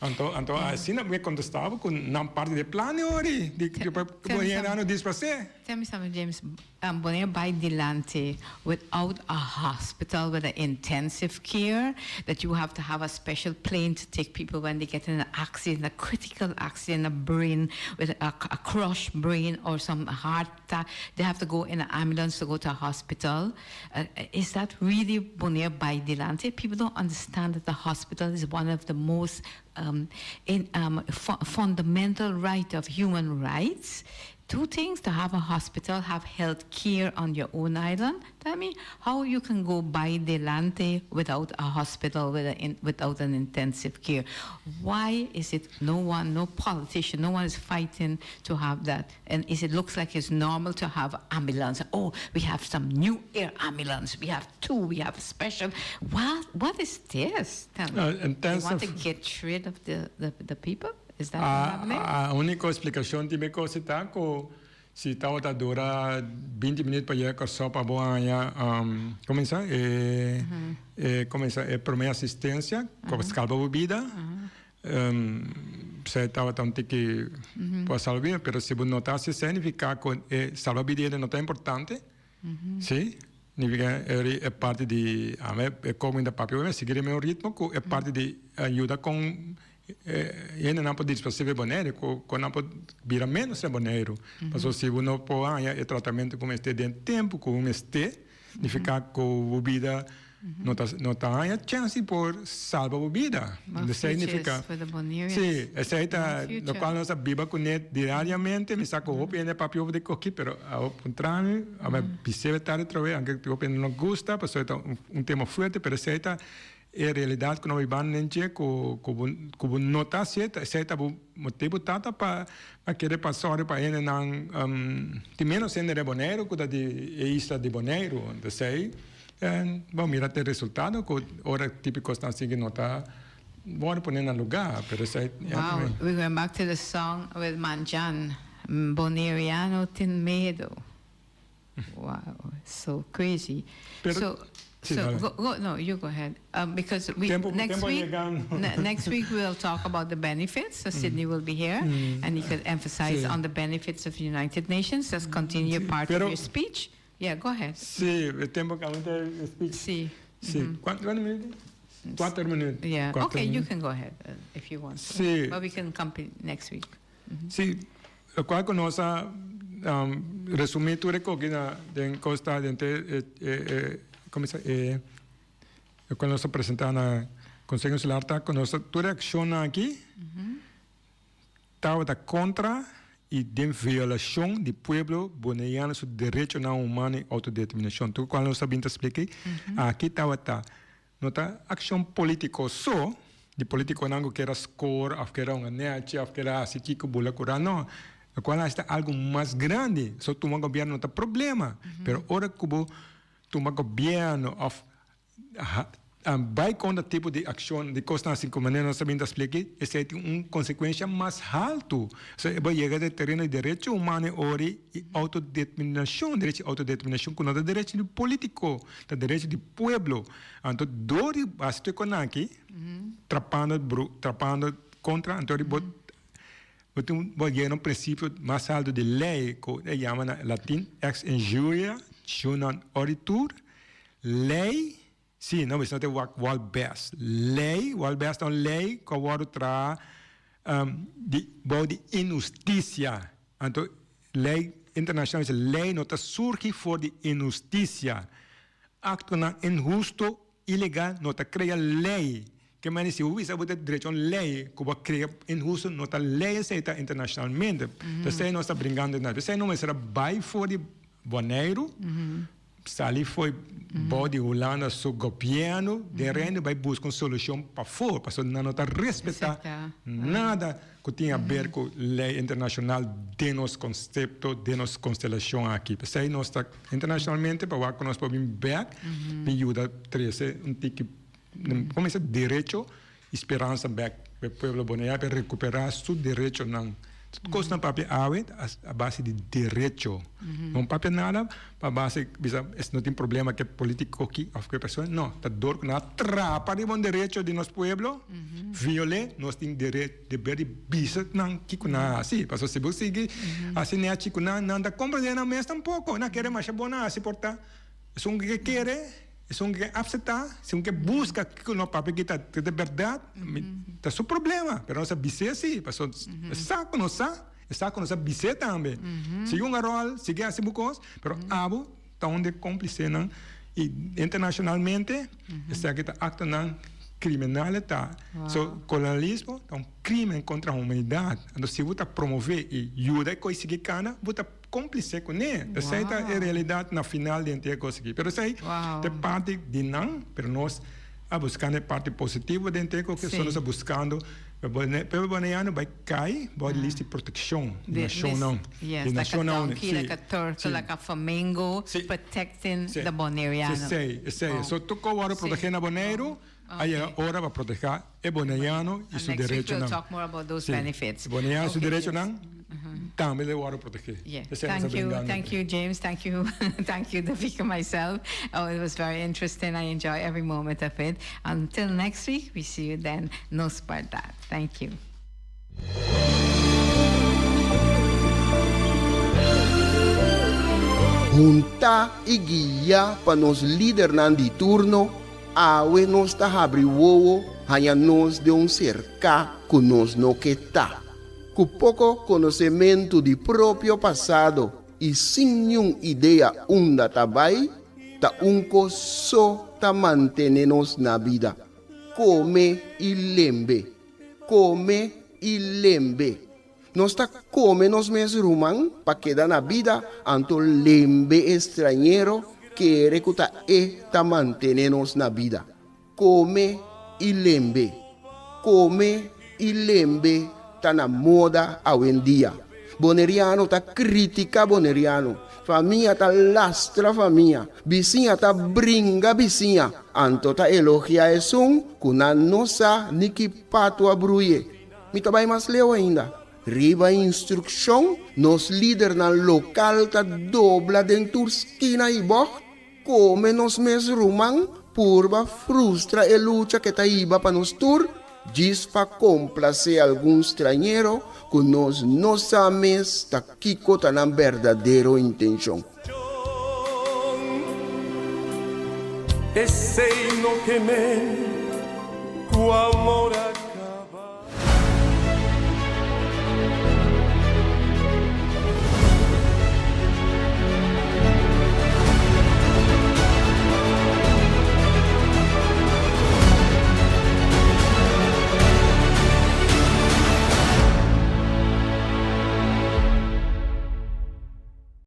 Anto, anto asina mi a contesta bo cu nan parti di e plan e ori di di pa Boneriano disfrasé. Tell me something James, Bonaire bai dilanti without a hospital with a intensive care that you have to have a special plane to take people when they get in an accident, a critical accident, a brain with a a crushed brain or some heart attack, they have to go in an ambulance to go to a hospital. Is that really Bonaire bai dilanti? People don't understand that the hospital is one of the most in fundamental right of human rights. Two things, to have a hospital, have health care on your own island. Tell me how you can go bai delante without a hospital, with a in, without an intensive care. Why is it no one, no politician, no one is fighting to have that? And is it looks like it's normal to have ambulance. Oh, we have some new air ambulance. We have two, we have special. What, what is this? Tell me. You want to get rid of the, the, the people? Is that what's happening? A úniko splikashon tin mi kos ta ku si tabata dura binti minüt pa yega Kòrsou pa bo haña kuminsá e e kuminsá e promé asistensia ku a skalba bo bida esei tabata un tiki por a salba bida pero si bo no ta hasi esei nifiká ku e salba bida no ta importante si nifiká e parti di ame e komo mi ta papia mi a sigui den mi ritmo ku e parti di yuda kon E hendenan por disfrasá di Boneiru ku ku nan por bira ménos na Boneiru. Pasobra si bo no por haña e tratamentu ku mester den tempu ku bo mester, nifiká ku bo bida no ta no ta haña chèns di por salba bo bida. Esei nifiká, si, esei ta lokual nos a biba kuné diariamente. Mi sa ku hopi hende a papia hopi di koki, pero a puntra mi, a mi bis'é tardi atrobe, anke hopi hende no gusta pasobra e ta un tema fuerte, pero esei ta E realidad cu nos bibando den dje cu cu bo cu bo no ta hacié ta esey ta bo motibo tata pa pa kere pa sorry pa hendenan tin menos hende den Boneiru cu ta di e isla di Boneiru esey bo mira te resultado cu ora tipo cosnan así no ta worde pone na lugar pero esey Wow, we going back to the song with Manjan, Boneriano tin miedo. Wow, so crazy. Pero, so, sí, so dale. go, go, no, you go ahead. Um, because we Tiempo- next tiempo week, llegando. ne- next week we'll talk about the benefits. So Sydney will be here, and he could emphasize Sí. on the benefits of United Nations. Let's continue part Pero- of your speech. Yeah, go ahead. Sí, e tempo cu a speech. Sí. Sí. Cuanto cuanto minuto? Cuatro minutos. Yeah. Cuatro okay, you minutos. can go ahead if you want. to. Sí. But we can come next week. Sí, locual cu nos a resumi tur e coki na den costa den te e e como se e locual nos a presenta na Conseho Insular ta cu nos tur e accionnan aki tabata contra y den violacion di pueblo Boneiano su derechonan humano y autodeterminacion. Tur cual nos a bin ta splica aki tabata No ta accion politico so, di politiconan cu kier a score of kier a hunga nechi of kier a haci kico bula cura, no. Lokual hasi ta algu mas grandi. So tuma gobièrnu no ta problema, pero ora ku bo tuma gobièrnu òf bai kontra tipo di akshon di kosnan asin ku manera nos ta bin ta splika aki, esei tin un konsekuensha mas haltu. So e bo yega den tereno di derecho humano e ora i outodeterminashon, derecho di outodeterminashon ku no ta derecho di polítiko, ta derecho di pueblo. Anto dor di hasi tur e kosnan aki, trapando trapando kontra anto di bo Bo tin bo yega na un prinsipio mas alto di lei ku e yama na latin ex injuria non oritur, lei, si no bisa no ta wak wal bes, lei, wal bes ta un lei ku a wòrdu traha di bou di inhustisia, anto lei internashonal bisa lei no ta surgi for di inhustisia, aktonan inhusto Ilegal no ta krea lei. Ke manera si bo bisa bo ta drecha un lei ku bo a krea inhusto no ta lei esei ta internashonalmente. P'esei nos ta bringando na. P'esei no mester a bai for di Boneiru, sali for bou di Hulanda su gobièrnu den Reino bai buska un solushon pafó pasobra nan no ta respetá nada ku tin haber ku lei internashonal den nos konsepto, den nos konstelashon aki. P'esei nos ta internashonalmente pa wak ku nos por bin bèk bin yuda trese un tiki, komo bisa, derecho i speransa bèk pa e pueblo Boneiru pa e rekuperá su derechonan. Tur kos nan papia awe ta a base di derecho. No papia nada pa base bisa es no tin problema ku e politiko aki òf ku e persona. No, ta dor ku nan a trapa riba un derecho di nos pueblo, viol'é, nos tin dere deber di bisa nan kiko nan a hasi. Pasobra si bo sigui hasi nechi ku nan, nan ta komprendé nan mes tampoko. Nan kere masha bon nan hasi por ta esun ku ke kere, esun ku ke apseptá, esun ku ke buska kiko no papia aki ta ta bèrdat, ta su problema. Pero nos a bis'é si, pasobra e sa ku nos sa. E sa ku nos a bis'é tambe. Sigui hunga ròl, sigui hasi bo kos, pero abo ta un di e kómplisenan i internashonalmente esaki ta aktonan kriminal e ta. So, kolonialismo ta un krimen kontra humanidat. Anto si bo ta promové i yuda e kos sigui kana, bo ta kómplise kuné. Esei ta e realidat na final di henter e kos aki. Pero esei ta e parti di nan, pero nos a buskando e parti positivo den henter e kos aki, so nos a buskando. Pueblo Boneiano bai kai bou di lista di protekshon di Nashonnan. Yes, like a donkey, like a turtle, like a flamingo, protecting the Boneriano. Si, esei, esei. So tur kos wòrdu protegé na Boneiru, a yega ora pa protegá e Boneiano i su derechonan. Si, e Boneiano i su derechonan tambe debe wòrdu protegé. Esei nos a bringando. Thank you, James. Thank you, thank you, Davika, myself. Oh, it was very interesting. I enjoy every moment of it. Until next week, we see you then. Nos bardad. Thank you. Huntá i guiá pa nos lidernan di turno, awe nos ta habri wowo haña nos den un serká ku nos no ke ta. Ku poko konosementu di propio pasado i sin niun idea unda ta bai, ta un kos so ta mantene nos na bida, kome i lembe, kome i lembe. Nos ta kome nos mes ruman pa keda na bida, anto lembe e strañero kere ku ta e ta mantene nos na bida. Kome i lembe. Kome i lembe ta na moda awendia. Boneriano ta kritika boneriano, famia ta lastra famia, bisiña ta bringa bisiña, anto ta elogia esun ku nan no sa ni ki patu a bruye. Mi ta bai mas leu ainda. Riba instrukshon, nos lidernan lokal ta dobla den tur skina i bògt Kome nos mes ruman purba frustra e lucha ke ta hiba pa nos tur, djis pa komplasé algun strañero ku nos no sa mes ta kiko ta nan berdadero intenshon. Esei no ke men ku amor a.